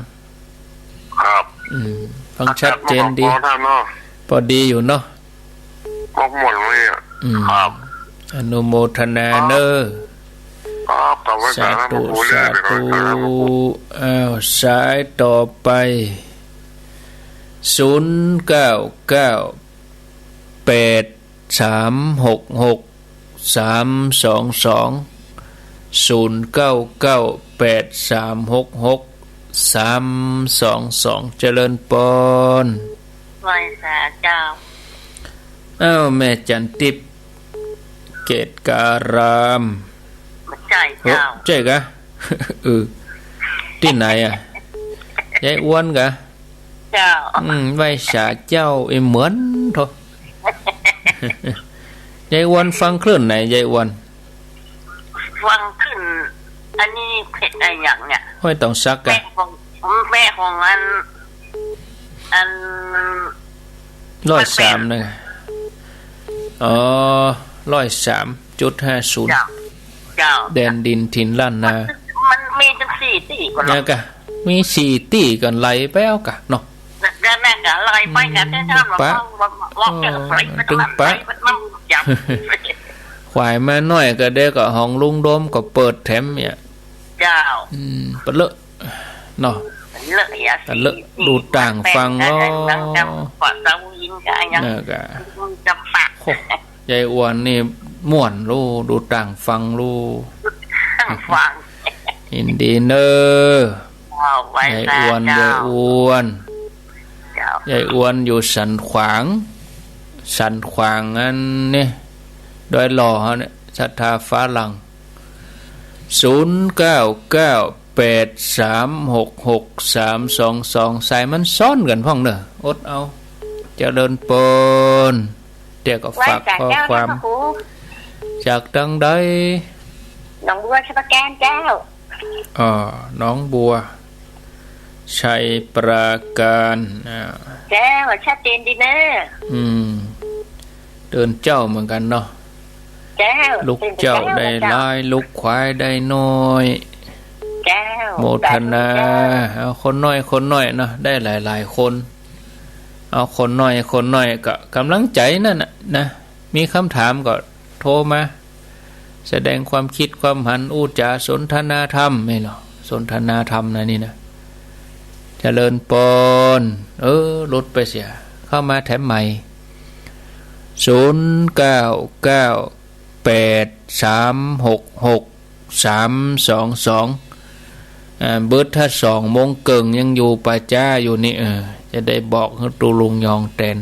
ครับ อืม ฟังชัดเจนดี อากาศมันก็พอท่านเนาะ ปอดีอยู่เนาะ มกม่วนเลยอะ อืม ครับ อนุโมทนาเน่อ ครับ ครับ สาธุ สาธุ สาธุ สาธุ อ้าว สายต่อไป ศูนย์เก้าเก้าแปดสามหกหกสามสองสอง ศูนย์เก้าเก้าแปดสามหกหกสามสองสอง เจริญปอน ไหว้สาเจ้า อ้าว แม่จันทิพย์ เกตการาม บ่ใจ้เจ้า เฮ้ย ใจ้กะ เออ ตี้ไหนอะ ยายอ้วนกะ เจ้า อืม ไหว้สาเจ้า เอ้ย เหมือนโถ ยายอ้วนฟังคลื่นไหน ยายอ้วน ฟังคลื่น อันนี้เพจอะไรอย่างเนี่ย ห้วยตองสักกะ แม่ของ แม่ของอัน อัน ร้อยสาม นะ อ๋อ ร้อยสามจุดห้าศูนย์ เจ้า เจ้า แดนดินถิ่นล้านนา มันมีตั้งสี่ตี้ก่อนเนาะ เนี่ยกะ มีสี่ตี้ก่อน ไหลไปเอากะเนาะ แล้วแม่กะไหลไปกะ อืม แต่ถ้าเรา ปะ บอก บอก บอกจะไหลไป เออ ตรงนั้น ตึงปะ ไหลไปมันจับ เออ ขวายมาน้อยก็เดะ ก็ห้องลุงโดมก็เปิดแถมเนี่ย เจ้า อืม ปะเลอะเนาะ ปะเลอะอย่า ปะเลอะ สิ ดูต่างฝั่งเนาะ กว่าเจ้ายินก็ยัง เนี่ยก็ จะปาก โอ้ ยายอ้วนนี่ม่วนลู ดูต่างฝั่งลู ต่างฝั่ง ยินดีเนอะ เอาไว้ ยายอ้วน เจ้า ยายอ้วน เจ้า ยายอ้วนอยู่สันขวาง สันขวางอันนี้ ดอยหล่อเฮาเนี่ย ศรัทธาฟ้าหลั่ง ศูนย์เก้าเก้าแปดสามหกหกสามสองสอง สายมันซ้อนกั๋นพ่องเนอะ อดเอา เจริญปอน เดี๋ยวก็ฝาก ไหว้สา ข้อ เจ้า ความ นะพระครู จากตังใด หนองบัว ชัยปราการเจ้า อ๋อ หนองบัว ชัยปราการ อ่า เจ้า ชัดเจนดีเนอะ อืม ตื่นเจ๊าเหมือนกั๋นเนาะ เจ้า ลุกเจ๊าได้หลาย ลุกขวายได้น้อย เจ้า โมทนา สาธุเจ้า เอาคนน้อยคนน้อยเนาะ ได้หลายๆ คน เอาคนน้อยคนน้อยก็ก๋ำลังใจ๋นั่นน่ะนะ มีกำถามก็โทรมา แสดงความคิดความหัน อู้จ๋าสนทนาธรรม นี่เหรอ สนทนาธรรมนะนี่นะ เจริญปอน เออ หลุดไปเสีย เข้ามาแถมใหม่ ศูนย์เก้าเก้าแปดสามหกหกสามสองสอง อ่า เบิดถ้าสองโมงเกิ่งยังอยู่ป่าจ๊าอยู่นี่ เออ จะได้บอกหื้อตุ๊ลุงยองแตน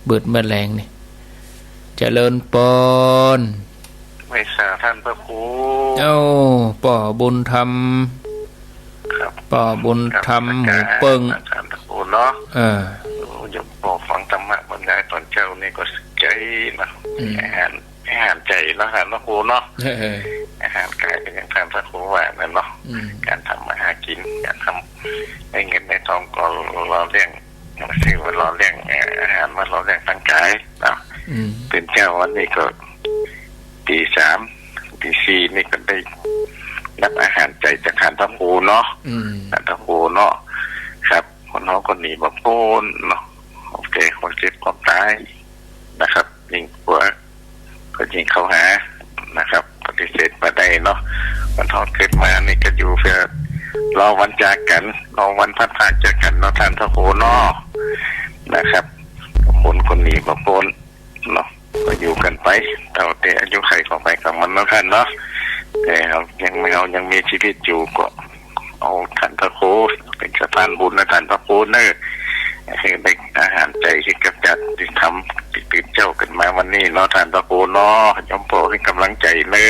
เบิดเมื่อแลงนี่ เจริญปอน ไหว้สาท่านพระครู เอ้า ป้อบุญธรรม ครับ ป้อบุญธรรม ครับ หมู่เปิ้ง ท่านพระครูเนาะ เออ โอ้ โยมป้อฟังธรรมะบรรยายต๋อนเจ๊านี่ก็สุขใจ๋เนาะ อืม อาหาร อาหารใจ๋เนาะ ท่านพระครูเนาะ เออ อาหารก๋ายก็อย่างท่านพระครูว่านั่นเนาะ อืม ก๋านทำมาหากิ๋น ก๋านทำได้เงินได้ทองก็หล่อเลี้ยง ซื่อว่าหล่อเลี้ยง เอ่อ อาหารว่าหล่อเลี้ยงร่างก๋ายเนาะ อืม ตื่นเจ๊าวันนี้ก็ ตีสาม ตีสี่นี่ก็ได้รับอาหารใจ๋จากท่านพระครูเนาะ อืม ท่านพระครูเนาะ ครับ คนเฮาก็หนีบ่ป๊นเนาะ ความแก่ ความเจ็บ ความต๋ายนะครับ ยิ่งกั๋วก็ยิ่งเข้าหานะครับ ปฏิเสธบ่ได้เนาะ คนเฮาเกิดมานี่ก็อยู่เปื้อรอวันจากกั๋น รอวันพลัดพรากจากกั๋นเนาะ ท่านพระครูเนาะ นะครับ คนก็หนีบ่ป๊น เนาะ ก็อยู่กั๋นไป เต้าแต่อายุขัยของใผของมันเนาะท่านเนาะ แต่เฮายัง เฮายังมีชีวิตอยู่ก็เอาท่านพระครูเป๋นสะพานบุญนะท่านพระครูเนอะ หื้อได้อาหารใจ๋หื้อกับจัดได้ทำ ได้ตื่นเจ๊ากั๋นมาวันนี้เนาะท่านพระครูเนาะ โยมป้อหื้อกำลังใจ๋เนอะ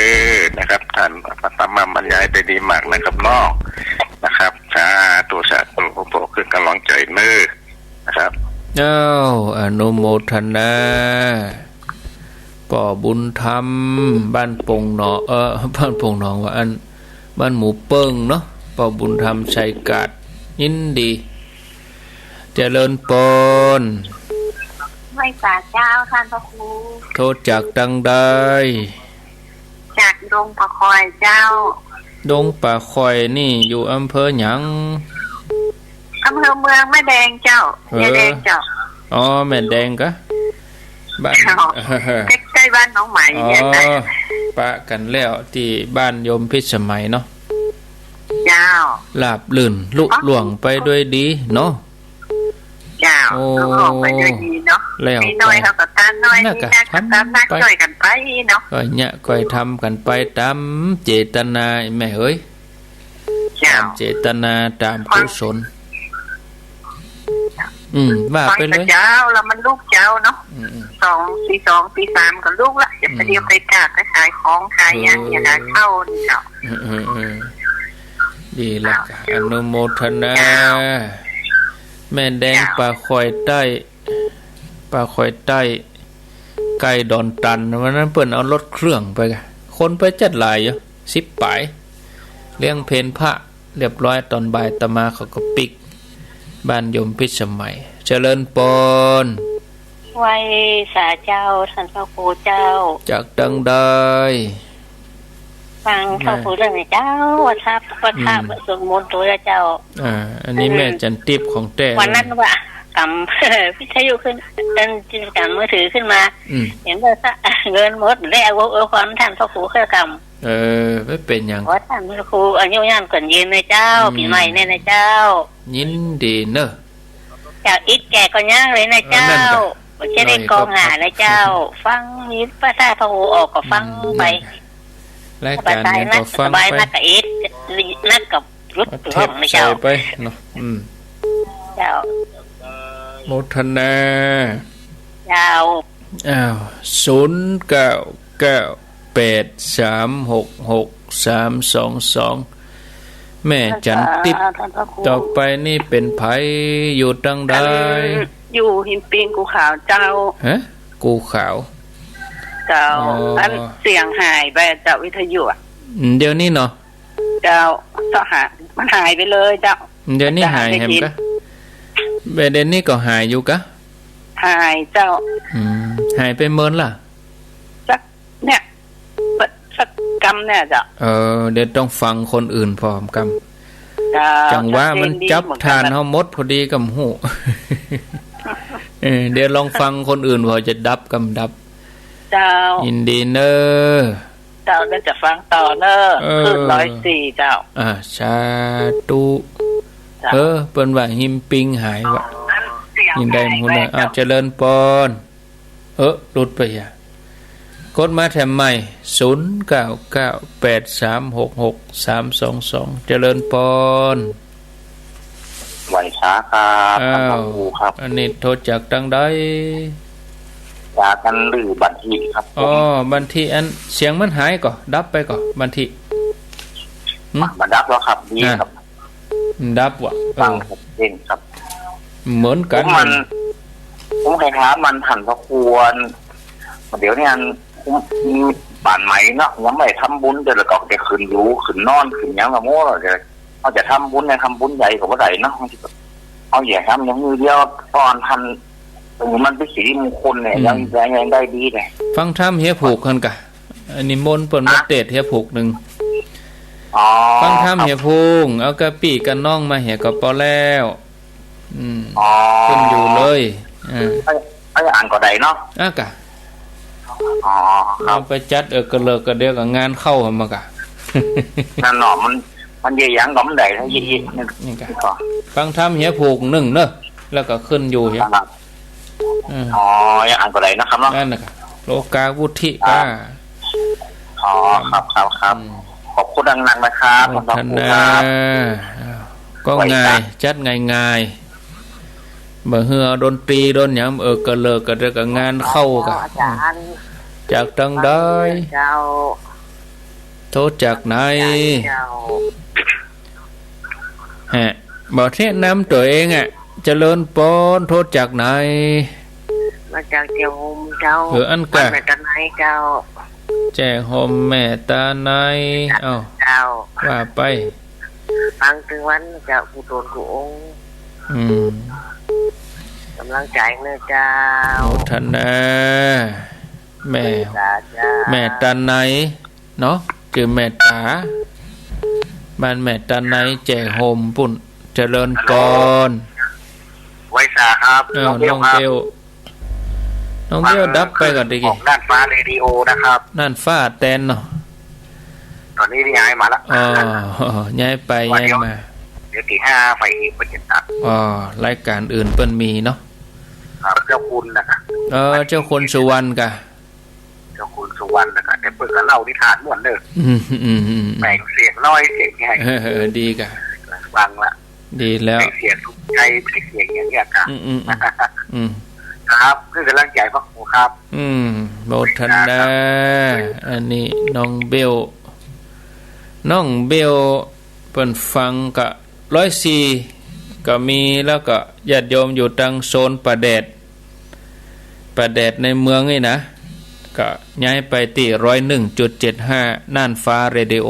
นะครับ ท่านพระธรรมบรรยายได้ดีมากนะครับเนาะ นะครับ สาธุ สาธุ โยมป้อหื้อกำลังใจ๋เนอะ นะครับ เจ้า อนุโมทนา ป้อบุญธรรม บ้านโป่งหนอง เอ่อ บ้านโป่งหนองว่าอั้น บ้านหมู่เปิ้งเนาะ ป้อบุญธรรม ชัยกาด ยินดี เจริญปอน ไหว้สาเจ้า ท่านพระครู โทรจากตังใด จากดงป่าคอยเจ้า ดงป่าคอยนี่อยู่อำเภอหยัง อำเภอเมืองแม่แดงเจ้า เออ แม่แดงเจ้า อ๋อ แม่แดงกะ บ้าน เจ้า ใกล้ๆ บ้านหนองไหม อ๋อ เนี่ยนะ ปะกั๋นแล้วตี้บ้านโยมพิสมัยเนาะ เจ้า ราบรื่นลุล่วงไปด้วยดีเนาะ เจ้า โอ้ ลุล่วงไปด้วยดีเนาะ แล้ว มีน้อยเฮาก็ต๋ามน้อย มีนักก็ต๋ามนัก จ้อยกั๋นไปเนาะ ก้อยเยียะก้อยทำกั๋นไปต๋ามเจตนา แม่เอ๋ย เจ้า ต๋ามเจตนา ต๋ามกุศล อืม ว่าไปเลย ฟังแต่เจ๊า แล้วมันลุกเจ๊าเนาะ อืมๆ สอง ตีสอง ตีสามก็ลุกละ จะไปเดี๋ยวไปกะ ไปขายของ ขายหยัง เออ อย่างนั้นเข้านี่เนาะ เออๆๆ ดีละ เจ้า อนุโมทนา เจ้า แม่แดง เจ้า ป่าคอยใต้ ป่าคอยใต้ ใก้ดอนตัน วันนั้นเปิ้นเอารถเครื่องไปกะ คนไปจัดหลายอยู่ สิบป๋าย เลี้ยงเพลพระเรียบร้อย ต๋อนบ่ายอาตมาเขาก็ปิ๊ก บ้านโยมพิสมัย เจริญปอน ไหว้สาเจ้า ท่านพระครูเจ้า จากตังใด ฟังพระครูเรื่องนี้เจ้า ว่าทับ ว่าทับ อืม สวดมนต์ตั๋วเจ้า อ่า อันนี้แม่จันทิพย์ของแท้ วันนั้นว่า กำวิทยุขึ้น เอิ้น กำมือถือขึ้นมา อืม เห็นว่าเงินหมด ได้อวยพรต้านพระครูเสียกำ เออ บ่เป๋นหยัง ขอต้านพระครูอายุมั่นขวัญยืนนะเจ้า อืม ปี๋ใหม่เนี่ยนะเจ้า ยินดีเนาะ เจ้า อิดแก่ก็ยังเลยนะเจ้า เออ นั่นก็ บ่ใจ้ได้กองหานะเจ้า ฟังภาษาพระครูออกก็ฟังไป อืม นั่นก็ รายก๋านเนี่ยก็ฟังไป สบายนักกะอิด นักกะหยุด เทป ห้องนะเจ้า ใส่ไปเนาะ อืม เจ้า โมทนา เจ้า อ้าว ศูนย์เก้าเก้าแปดสามหกหกสามสองสอง แม่จันติด ท่านพระครู ต่อไปนี่เป๋นใผ อยู่ตางใด อันอยู่หินปิงกู่ขาวเจ้า ฮะ กู่ขาว เจ้า อ๋อ อันเสียงหายไปเจ้า วิทยุอะ อืม เดี๋ยวนี้เนาะ เจ้า เจ้าหา มันหายไปเลยเจ้า เดี๋ยวนี้หายแหมกะ อาจารย์ได้ยิน บ่าเดี๋ยวนี้ก็หายอยู่กะ หายเจ้า อืม หายไปเมินละ สัก เนี่ย สักกำเนี่ยเจ้า เออ เดี๋ยวต้องฟังคนอื่นผ่อมกำ เจ้า จังหวะมันจับ ชัดเจนดีเหมือนกัน ถ่านเฮาหมดพอดีกำฮู้ เออ เดี๋ยวลองฟังคนอื่นผ่อจะดับกำดับ เจ้า ยินดีเน้อ เจ้า เดี๋ยวจะฟังต่อเน้อ เออ คลื่นร้อยสี่เจ้า อ่า สาธุ เจ้า เออ เปิ้นว่าหินปิงหายวะ เสียง ยินได้หมดเลย หายไป อ่ะ เจ้า เจริญปอน เออ หลุดไปอ่ะ กดมาแถมใหม่ ศูนย์เก้าเก้าแปดสามหกหกสามสองสอง เจริญปอน ไหว้สาครับ อ้าว ท่านพระครูครับ อันนี้โทรจากตางใด จากกันลือบันทิครับผม อ๋อ บันทิ อันเสียงมันหายก่อ ดับไปก่อ บันทิ หึ มันดับแล้วครับ ดีครับ นั่น ดับว่ะ เออ ฟังชัดเจนครับ เหมือนกัน ผมมัน ผมใค่ถามมัน ท่านพระครู เดี๋ยวนี้อัน ผม มีบ้านใหม่เนาะ ยังบ่ได้ทำบุญ เดี๋ยวแล้วก็จะขึ้นอยู่ ขึ้นนอน ขึ้นหยังละโม้ เดี๋ยว เฮาจะทำบุญเนี่ย ทำบุญใหญ่ก็บ่ได้เนาะ เฮาอยากทำอย่างนี้เดียว ก่อนท่าน เออ มันเป๋นสิริมงคลเนี่ย อืม ยัง ยัง ยังได้ดีเนี่ย ฟังธรรมเหียผูกหั้นกะ อันนี้มนต์เปิ้นมาเตสน์เหียผูกนึ่ง อ๋อ ฟังธรรม ครับ เหียผูก เอากะปี้กะน้องมาเหียก็ปอแล้ว อืม อ๋อ ขึ้นอยู่เลย อ่า ไอ้ ไอ้อ่านก็ได้เนาะ อ่ะกะ อ๋อ ครับ เอาไปจัด เออ กะเลิกกะเดียวกะงานเข้าหั้นมากะ นั่นเนาะ มัน มันเยียะหยังก็บ่ได้นะ อืม เยียะๆ นี่ นี่กะ นี่ก็ ฟังธรรมเหียผูกนึ่งเนาะ แล้วก็ขึ้นอยู่เหีย ครับ อืม อ๋อ อย่างอั้นก็ได้นะครับเนาะ นั่นน่ะครับ โลกาวุฒิ ครับ กา อ๋อ ครับ ครับ ครับ อืม ขอบคุณนักๆ นะครับ โมทนา ท่านพระครูครับ อ้าว ก็ ไหว้พระ ง่าย จัดง่ายๆ บ่หื้อเอาดนตรีดนหยัง เออ กะเลิกกะเดียวกะงานเข้ากะ อาจารย์ จากตางใด เจ้า โทรจากไหน เจ้า ฮะ บ่แนะนำตั๋วเองอะ เจริญปอน โทรจากไหน มาจากแจ้ห่มเจ้า เออ อั้นกะ บ้านแม่ตาไนเจ้า แจ้ห่มแม่ตาไน เอ้า เจ้า ว่าไป ฟังตึงวันเจ้า กู้ต๋นกู้องค์ อืม ก๋ำลังใจ๋เน้อเจ้า โมทนา แม่ เมตต๋าเจ้า แม่ตาไน เนาะ จื้อแม่ต๋า บ้านแม่ตาไน แจ้ห่มปุ้น เจริญปอน ไหว้สาครับ เออ น้องเบลครับ น้องเบล น้องเบลดับไปก่อนดีกี้ ของน่านฟ้าเรดิโอนะครับ น่านฟ้าแตนเนาะ ต๋อนนี้ย้ายมาละ อ๋อ ย้ายไป ว่าเดี๋ยว ย้ายมา เดี๋ยวตีห้าไปประจำการ อ๋อ รายก๋านอื่นเปิ้นมีเนาะ ครับ เจ้าคุณนะครับ เออ เจ้าคุณสุวรรณกะ เจ้าคุณสุวรรณนะครับ แต่เปิ้นก็เล่านิทานม่วนเน้อ อืม อืม อืม แป๋งเสียงน้อยเสียงใหญ่ เออ เออ ดีกะ ฟังละ ดีแล้ว แป๋งเสียงสุขใจ แป๋งเสียงอย่างเนี้ยครับ อืม อืม อืม อืม ครับ เพื่อกำลังใจ๋พระครูครับ อืม โมทนา ครับ อันนี้น้องเบล น้องเบล เปิ้นฟังกะร้อยสี่ ก็มี แล้วก็ญาติโยมอยู่ตางโซนป่าแดด ป่าแดดในเมืองนี่นะ ก็ย้ายไปตี้ร้อยหนึ่งจุดเจ็ดห้า น่านฟ้าเรดิโอ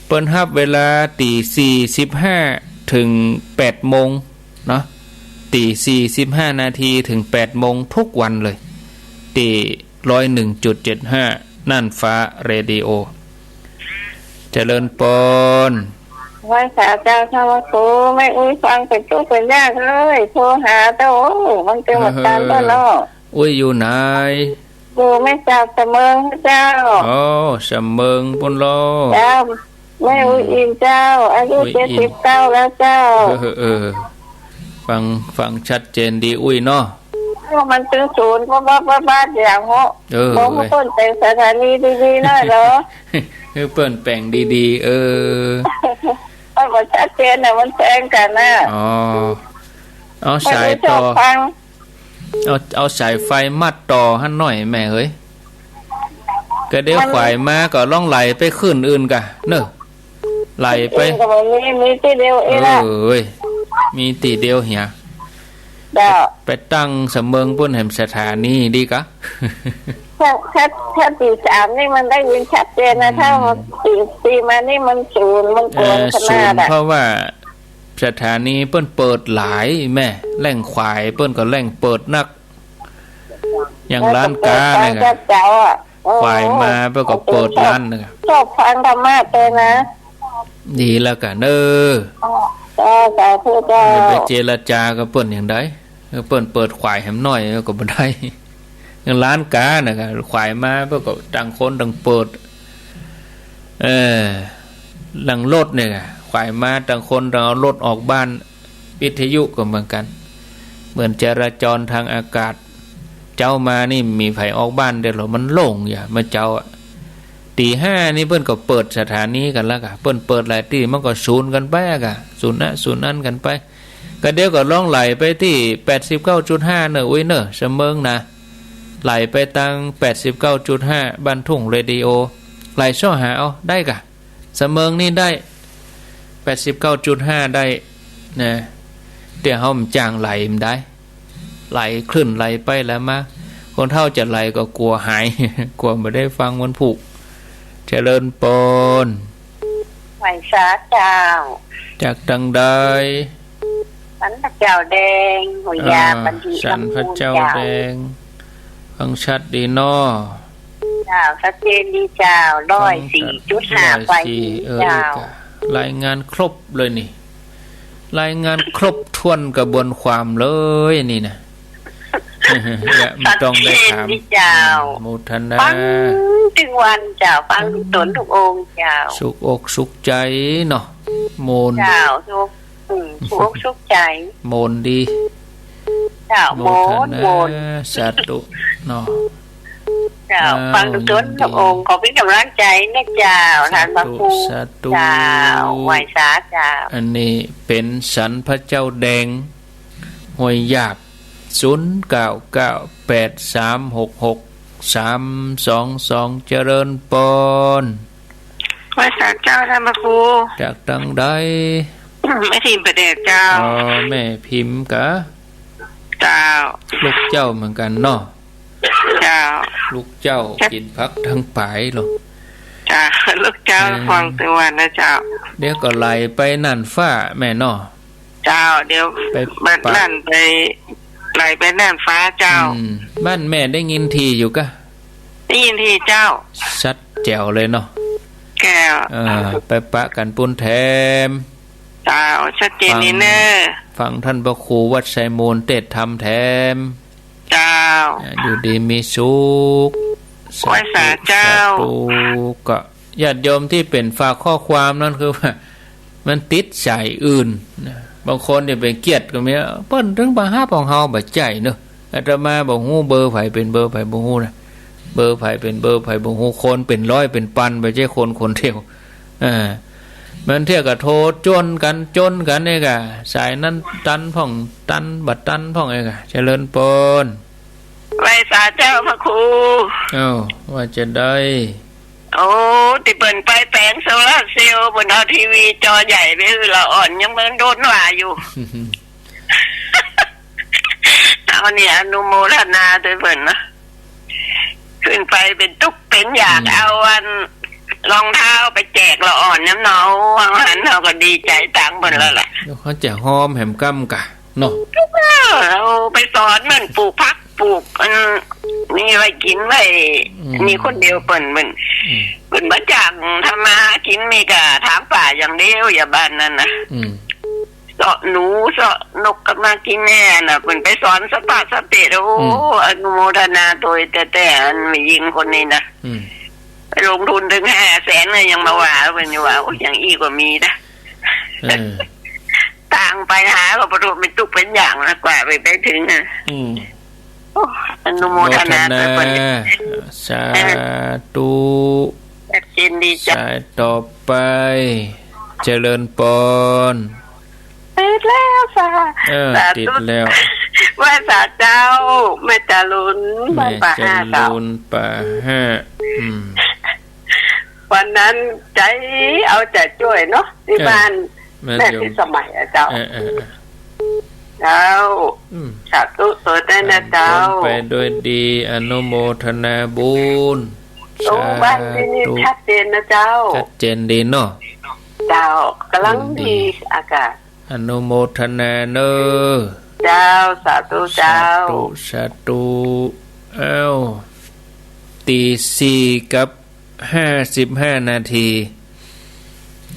เปิ้นฮับเวลาตี้สี่สิบห้า เถิงแปดโมงเนาะ ตี้สี่สิบห้านาทีเถิงแปดโมงทุกวันเลย ตี้ร้อยหนึ่งจุดเจ็ดห้า น่านฟ้าเรดิโอ เจริญปอน ไหว้สาเจ้า ธรรมครู แม่อุ๊ยฟังเป๋นตุ๊กเป๋นยากเลย โทรหาเต้า โอ้ มันเป๋นหมดการเปิ้นเนาะ อุ๊ยอยู่ไหน อยู่แม่สอดสะเมิงเจ้า อ๋อ สะเมิงปู้นลอ เจ้า แม่อุ๊ยอิ่มเจ้า อายุ อุ๊ยอิ่ม เจ็ดสิบเก้าแล้วเจ้า เออ เออ ฟัง ฟังชัดเจนดีอุ๊ยเนาะ มันตึงศูนย์ ป๊าดป๊าดป๊าดอย่างเหาะ เออ บอกว่า เว้ย เปิ้นแป๋งสถานีดีๆ หน้อยเหรอ คือเปิ้นแป๋งดีๆ เออ มันบ่ชัดเจนน่ะ มันแซงกั๋นน่ะ อ๋อ เอาสายต่อ มันบ่ชอบฟัง เอา เอาสายไฟมัดต่อหั้นหน้อยแม่เอ๋ย ก็เดี๋ยว มัน ขวายมาก็ลองไหลไปขึ้นอื่นก่ะ เนาะ ไหลไป เออ ก็บ่มี มีตี้เดียวเองล่ะ เออ เว้ย มีตี้เดียวเหีย เจ้า ไปตั้งสะเมิงปู้นแหมสถานีดีกะ ถ้า ถ้า ถ้าตี้สามนี่มันได้ยินชัดเจนนะ อืม ถ้าตี้ ตี้มานี่มันศูนย์ มันกวนขนาดอะ เออ ศูนย์ เพราะว่าสถานีเปิ้นเปิดหลายแม่ แหล่งขวายเปิ้นก็แหล่งเปิดนัก อย่างล้านก๋าเนี่ยกะ เจ้าอะ โอ้ ขวายมาเปิ้นก็เปิดล้านเนี่ยกะ ชอบฟังธรรมะเลยนะ ดีแล้วกะเนอะ เจ้า สาธุเจ้า ไปเจรจากับเปิ้นอย่างใด เปิ้นเปิดขวายแหมหน้อยก็บ่ได้ อย่างล้านก๋าเนี่ยกะ ขวายมาเปิ้นก็ต่างคนต่างเปิด เออ หลังรถเนี่ยกะ ขวายมาต่างคนต่างเอารถออกบ้าน วิทยุก็เหมือนกั๋น เหมือนจราจรทางอากาศ เจ๊ามานี่มีใผออกบ้านเดียวเหรอ มันโล่งอย่า เมื่อเจ๊าอะ ตีห้านี่เปิ้นก็เปิดสถานีกั๋นแล้วกะ เปิ้นเปิดหลายตี้มันก็ศูนย์กั๋นไปอะกะ ศูนย์นะ ศูนย์อั้นกั๋นไป ก็เดี๋ยวก็ลองไหลไปตี้ แปดสิบเก้าจุดห้า เนอะอุ๊ยเนอะ สะเมิงนะ ไหลไปตาง แปดสิบเก้าจุดห้า บ้านทุ่งเรดิโอ ไหลเซาะหาเอาได้กะ สะเมิงนี่ได้ แปดสิบเก้าจุดห้า ได้นะ แต่เฮาบ่จ้างไหลบ่ได้ ไหลคลื่นไหลไปไหลมา คนเฒ่าจะไหลก็กั๋วหาย กั๋วบ่ได้ฟังวันพูก เจริญปอน ไหว้สาเจ้า จากตางใด สันพระเจ้าแดง ห้วยยา อ่า บันดี สันพระเจ้า ลำพูนเจ้า แดง ฟังชัดดีเนาะ เจ้า ชัดเจนดีเจ้า ร้อยสี่จุดห้า ร้อยสี่ ไฟดี เออ เจ้า เออ รายงานครบเลยนี่ รายงานครบถ้วนกระบวนความเลยนี่นะ และบ่ต้องได้ถาม ชัดเจนดีเจ้า โมทนา ฟังตึงวันเจ้า ฟังตนทุกองค์เจ้า สุกอกสุกใจ๋เนาะ โมน เจ้า สุก อืม สุกอกสุกใจ๋ โมนดี เจ้า โมทนา โมน โมน สาธุเนาะ เจ้า อ้าว ฟังตนทุกองค์ ยินดี ขอเป๋นก๋ำลังใจ๋นะเจ้า สาธุ ท่านพระครู สาธุ เจ้า ไหว้สาเจ้า อันนี้เป๋นสันพระเจ้าแดง ห้วยยาบ ศูนย์เก้าเก้าแปดสามหกหกสามสองสอง เจริญปอน ไหว้สาเจ้าท่านพระครู จากตางใด แม่พิมพ์ประแดดเจ้า อ๋อ แม่พิมพ์กะ เจ้า ลูกเจ้าเหมือนกั๋นเนาะ เจ้า ลูกเจ้า เจ้า กิ๋นผักตังป๋ายลอ เจ้า ลูกเจ้า เออ ฟังตึงวันนะเจ้า เดี๋ยวก็ไหลไปน่านฟ้าแม่เนาะ เจ้า เดี๋ยวไป บ้าน ปะ นั่นไป ไหลไปน่านฟ้าเจ้า อืม บ้านแม่ได้ยินถี่อยู่กะ ได้ยินถี่เจ้า ชัดแจ๋วเลยเนาะ แจ๋ว เออ ไปปะกั๋นปู้นแถม เจ้า ชัดเจนดีเน่อ ฟัง ฟังท่านพระครูวัดไชยมูลเตสน์ธรรมแถม เจ้า อ่า อยู่ดีมีสุข ไหว้สาเจ้า สาธุ สาธุ ก็ญาติโยมตี้เป๋นฝากข้อความนั้นคือว่า มันติดสายอื่นนะ บางคนเนี่ยไปเกียดก็มี เปิ้นตึงบ่ฮับของเฮา บ่ใจ้เนาะ อาตมาบ่ฮู้เบอร์ใผเป๋นเบอร์ใผบ่ฮู้นะ เบอร์ใผเป๋นเบอร์ใผบ่ฮู้ คนเป๋นร้อยเป๋นปัน บ่ใจ้คนคนเดียว อ่า มันเที่ยวก็โทรจวนกั๋น จนกั๋นเองอะ สายนั้นตันพ่อง ตัน บ่ตันพ่องเองอะ เจริญปอน ไหว้สาเจ้าพระครู เอ้า ว่าจะได้ โอ้ ตี้เปิ้นไปแป๋งโซลาร์เซลล์ เปิ้นเอาทีวีจอใหญ่ไปหื้อละอ่อน ยังเมินโดนว่าอยู่ เอาเนี่ย อนุโมทนาตวยเปิ้นนะ ขึ้นไปเป๋นทุกข์เป๋นยาก อืม เอาอันรองเท้าไปแจกละอ่อนน้ำเนา ว่าหั้นเฮาก็ดีใจ๋ตังเปิ้นแล้วแหละ แล้วเขาจะฮ้อมแหมก้ำกะเนาะ เออ เอาไปสอนมันปลูกผักปลูกอัน มีไว้กิ๋นไว้ อืม มีคนเดียวเปิ้น เปิ้น อืม เปิ้นบ่จ้างทำมาหากิ๋น มีก้าถางป่าอย่างเดียว อยู่บ้านนั้นนะ อืม เซาะหนูเซาะนกก็มากิ๋นแน่น่ะ เปิ้นไปสอนสะปะสะเปะ โอ้ อืม อนุโมทนาตวยแต๊ๆ อันแม่ญิงคนนี้นะ อืม ไปลงทุนตึงห้าแสนเนี่ยยังมาว่า เปิ้นยังว่า โอ้ อย่างอี้ก็มีนะ เออ ตางไปหาก็บ่ฮู้เป๋นตุ๊กเป๋นยากนะ กว่าไป ไปเถิงอะ อืม โอ้ อนุโมทนา อนุโมทนา ตวยเปิ้น สาธุ ชัดเจนดีเจ้า สายต่อไป เจริญปอน ติดแล้วสา เออ สาธุ ติดแล้ว ไหว้สาเจ้า แม่จรูน แม่ บ้านป่าห้า จรูน เจ้า ป่าห้า อืม วันนั้นใจ๋เอาใจ๋จ้วยเนาะ ตี้ เออ บ้าน แม่น แม่ โยม พิสมัยอะเจ้า เออ เออ เออ เจ้า อืม สาธุตวยแต๊ๆ นะเจ้า ผ่านพ้นไปด้วยดี อนุโมทนาบุญ โอ้ สาธุ บ้านตี้นี่ชัดเจนนะเจ้า ชัดเจนดีเนาะ เจ้า ก๋ำลังดี ดี อากาศ อนุโมทนาเน้อ เจ้า สาธุเจ้า สาธุ สาธุ อ้าว ตีสี่กับห้าสิบห้านาที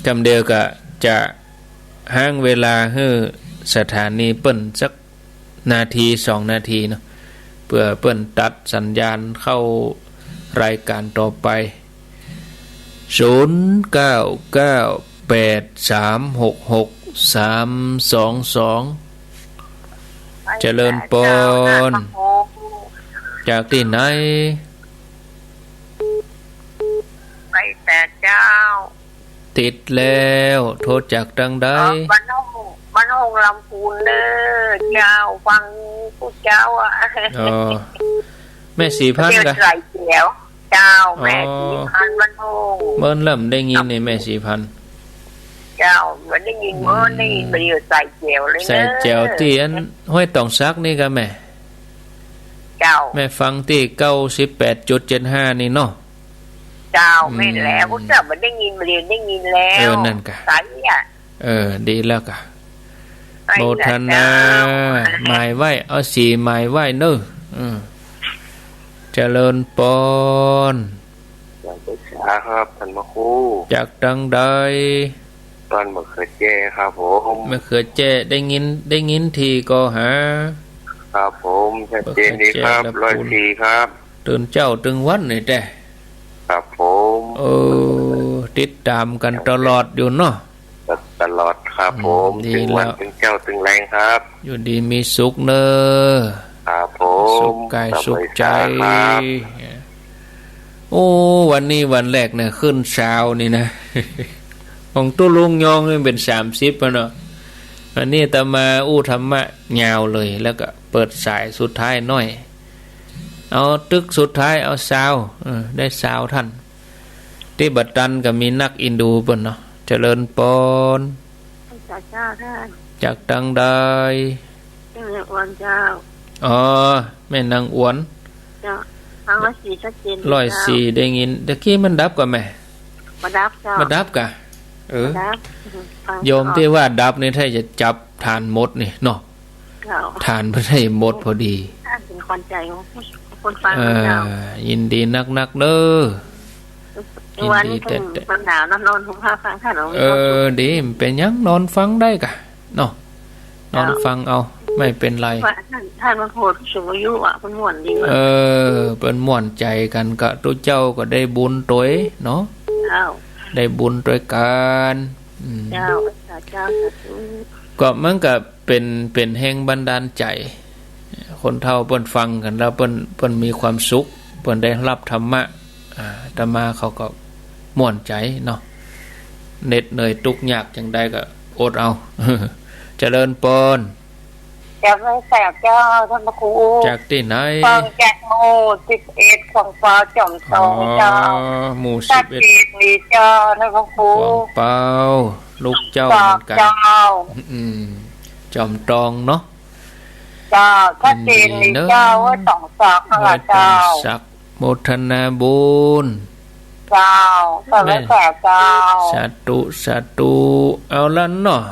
กำเดียวก็จะห้างเวลาหื้อสถานีเปิ้นสักนาทีสองนาทีเนาะ เปื้อเปิ้นตัดสัญญาณเข้ารายก๋านต่อไป ศูนย์เก้าเก้าแปดสามหกหกสามสองสอง เจริญปอน จากตี้ไหน ไปแต่เจ้า ติดแล้ว โทรจากตังใด อ๋อ บ้านโฮง บ้านโฮงลำพูนเน้อเจ้า ฟังกู้เจ้าอะ อ๋อ แม่ศรีพันธุ์กะ เดี๋ยวใส่แจ๋ว เจ้า อ๋อ แม่ศรีพันธุ์บ้านโฮง เมินเริ่มได้ยินนี่ แม่ศรีพันธุ์ เจ้า บ่ได้ยิน อืม เมินได้ยิน บ่ได้ใส่แจ๋วเลยเน้อ ใส่แจ๋วตี้อันห้วยตองสักนี่กะแม่ เจ้า แม่ฟังตี้เก้าสิบแปดจุดเจ็ดห้านี่เนาะ เจ้า อืม แม่นแล้ว พวกเจ้าบ่ได้ยิน บ่ได้ยินแล้ว เออ นั่นกะ ใส่อะ เออ ดีแล้วกะ ไปละ โมทนา เจ้า หมายไว้ เอาสี่หมายไว้เน้อ อืม เจริญปอน สวัสดีครับ ต้านพระครู จากตังใด บ้านมะเขือแจ้ครับผม มะเขือแจ้ ได้ยิน ได้ยินตี้ก่อหา ครับผม ชัดเจนดีครับ มะเขือแจ้ ร้อยสี่ครับ ตื่นเจ๊าตึงวันนี่แต๊ ครับผม เออ ติดต๋ามกั๋นตลอดอยู่เนาะ ตลอดครับผม อืม ดี ตึงวัน แล้ว ตึงเจ๊าตึงแลงครับ อยู่ดีมีสุขเน้อ ครับผม สุขก๋าย สบาย สุขใจ๋ ครับ โอ้ วันนี้วันแรกเนี่ย ขึ้นซาวนี่นะ ของตุ๊ลุงยองนี่เป๋นสามสิบแล้วเนาะ อันนี้อาตมาอู้ธรรมะยาวเลย แล้วก็เปิดสายสุดท้ายหน้อย เอาตึกสุดท้าย เอาซาว เออ ได้ซาวท่าน ตี้บ่ตันก็มีนักอินดูเปิ้นเนาะ เจริญปอน เจ้า เจ้าท่าน จากตังใด เจ้า นางอวนเจ้า อ๋อ แม่นางอวน เจ้า ฟังร้อยสี่ชัดเจน ร้อยสี่ เจ้า ได้ยิน ตะกี้มันดับก่อแม่ บ่ดับเจ้า บ่ดับก่อ เออ บ่ดับ ฟัง โยมตี้ว่าดับนี่ ถ้าจะจับถ่านหมดนี่เนาะ เจ้า ถ่านบ่ได้หมดพอดี ท่านเป๋นขวัญใจ๋ของคนฟัง เออ เจ้า ยินดีนักๆ เน้อ ยินดีแต๊ๆ วันนี้เป๋นหนาวเนาะ นอนห่มผ้าฟังท่านเอา เออ ดี บ่เป๋นหยัง นอนฟังได้ก่อเนาะ นอนฟังเอา เจ้า ไม่เป็นไร ว่าท่าน ท่านมาโพดผู้สูงอายุอะ เปิ้นม่วนดีว่ะ เออ เปิ้นม่วนใจ๋กั๋น ก็ตุ๊เจ้าก็ได้บุญตวยเนาะ เจ้า ได้บุญตวยกั๋น อืม เจ้า สาธุ เจ้า สาธุ ก็มันก็ เป๋น เป๋นแฮงบันดาลใจ๋ คนเฒ่าเปิ้นฟังกั๋นแล้วเปิ้น เปิ้นมีความสุข เปิ้นได้ฮับธรรมะ อ่า อาตมาเขาก็ม่วนใจ๋เนาะ เหน็ดเหนื่อยตุ๊กข์ยากจั่งใดก็อดเอา เจริญปอน เจ้า แม่แสบเจ้า ต้านพระครู จากตี้ไหน ฟังจากหมู่สิบเอ็ด ของเปาจ๋อมตองเจ้า อ๋อ หมู่สิบเอ็ด ชัดเจนดีเจ้า ต้านพระครู ของเปา ลูกเจ้าเหมือนกั๋น เจ้า อืม จ๋อมตองเนาะ เจ้า ชัดเจนดีเจ้า ยินดีเน้อ ห้วยตองสักนั่นแหละเจ้า ห้วยตองสัก โมทนาบุญ เจ้า สาธุ แม่ เจ้า สาธุ สาธุ เอาละเนาะ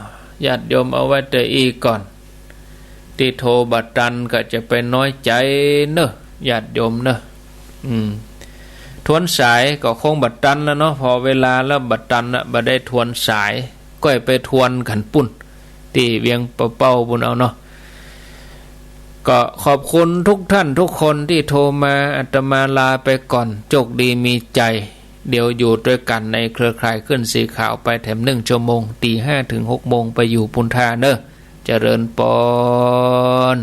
ญาติโยมเอาไว้เต้าอี้ก่อน ตี้โทรบ่ตันก็จะไปน้อยใจ๋เน้อ ญาติโยมเนาะ อืม ทวนสายก็คงบ่ตันแล้วเนาะ ผ่อเวลาแล้วบ่ตันละ บ่ได้ทวนสาย ก้อยไปทวนกั๋นปุ้น ตี้เวียงป่าเป้าปุ้นเอาเนาะ ก็ขอบคุณทุกท่านทุกคนตี้โทรมา อาตมาลาไปก่อน โจคดีมีใจ๋ เดี๋ยวอยู่ตวยกั๋นในเครือข่ายคลื่นสีขาวไปแถมนึ่งชั่วโมง ตีห้าเถิงหกโมง ไปอยู่ปูนถ่าเนาะ เจริญปอน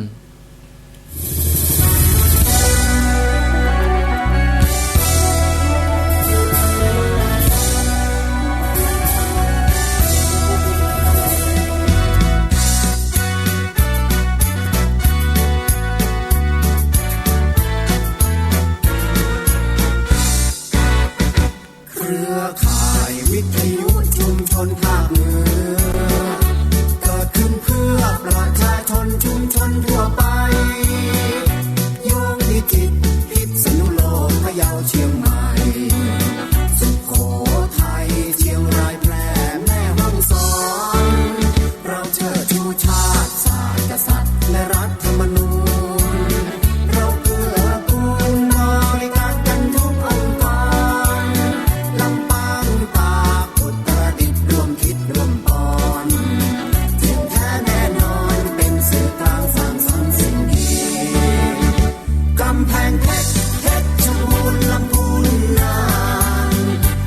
เครือข่ายวิทยุชุมชนภาคเหนือ เกิดขึ้นเพื่อประชาชนชุมชนทั่วไป โยงพิจิตร พิษณุโลก พะเยา เชียงใหม่ สุโขทัย เชียงราย แพร่ แม่ฮ่องสอน เราเชิดชูชาติ ศาสตร์ กษัตริย์ และรัฐธรรมนูญ เราเกื้อกูลบริการกันทุกองค์กร ลำปาง ตาก อุตรดิตถ์ ร่วมคิดร่วมปอน เที่ยงแท้แน่นอน เป็นสื่อกลางสร้างสรรค์สิ่งดี กำแพงเพชร เพชรบูรณ์ ลำพูน น่าน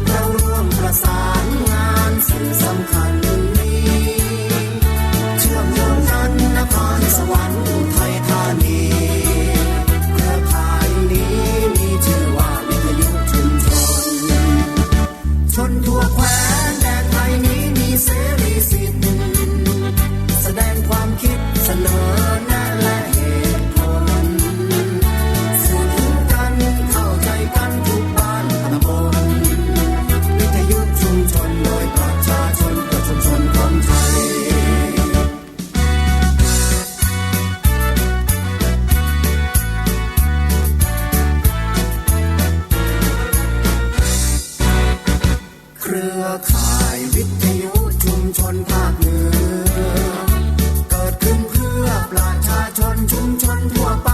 เราร่วมประสานงานสื่อสำคัญนี้ เชื่อมโยงกันนครสวรรค์ อุทัยธานี เครือข่ายนี้มีชื่อว่าวิทยุชุมชน ชนทั่วแคว้นแดนไทยนี้มีเสรีสิทธิ์ แสดงความคิดเสนอแนะและเหตุผล สื่อถึงกันเข้าใจกันทุกบ้านตำบล วิทยุชุมชนโดยประชาชนเพื่อชุมชนของไทย เครือข่ายวิทยุชุมชนภาคเหนือ เกิดขึ้นเพื่อประชาชนชุมชนทั่วไป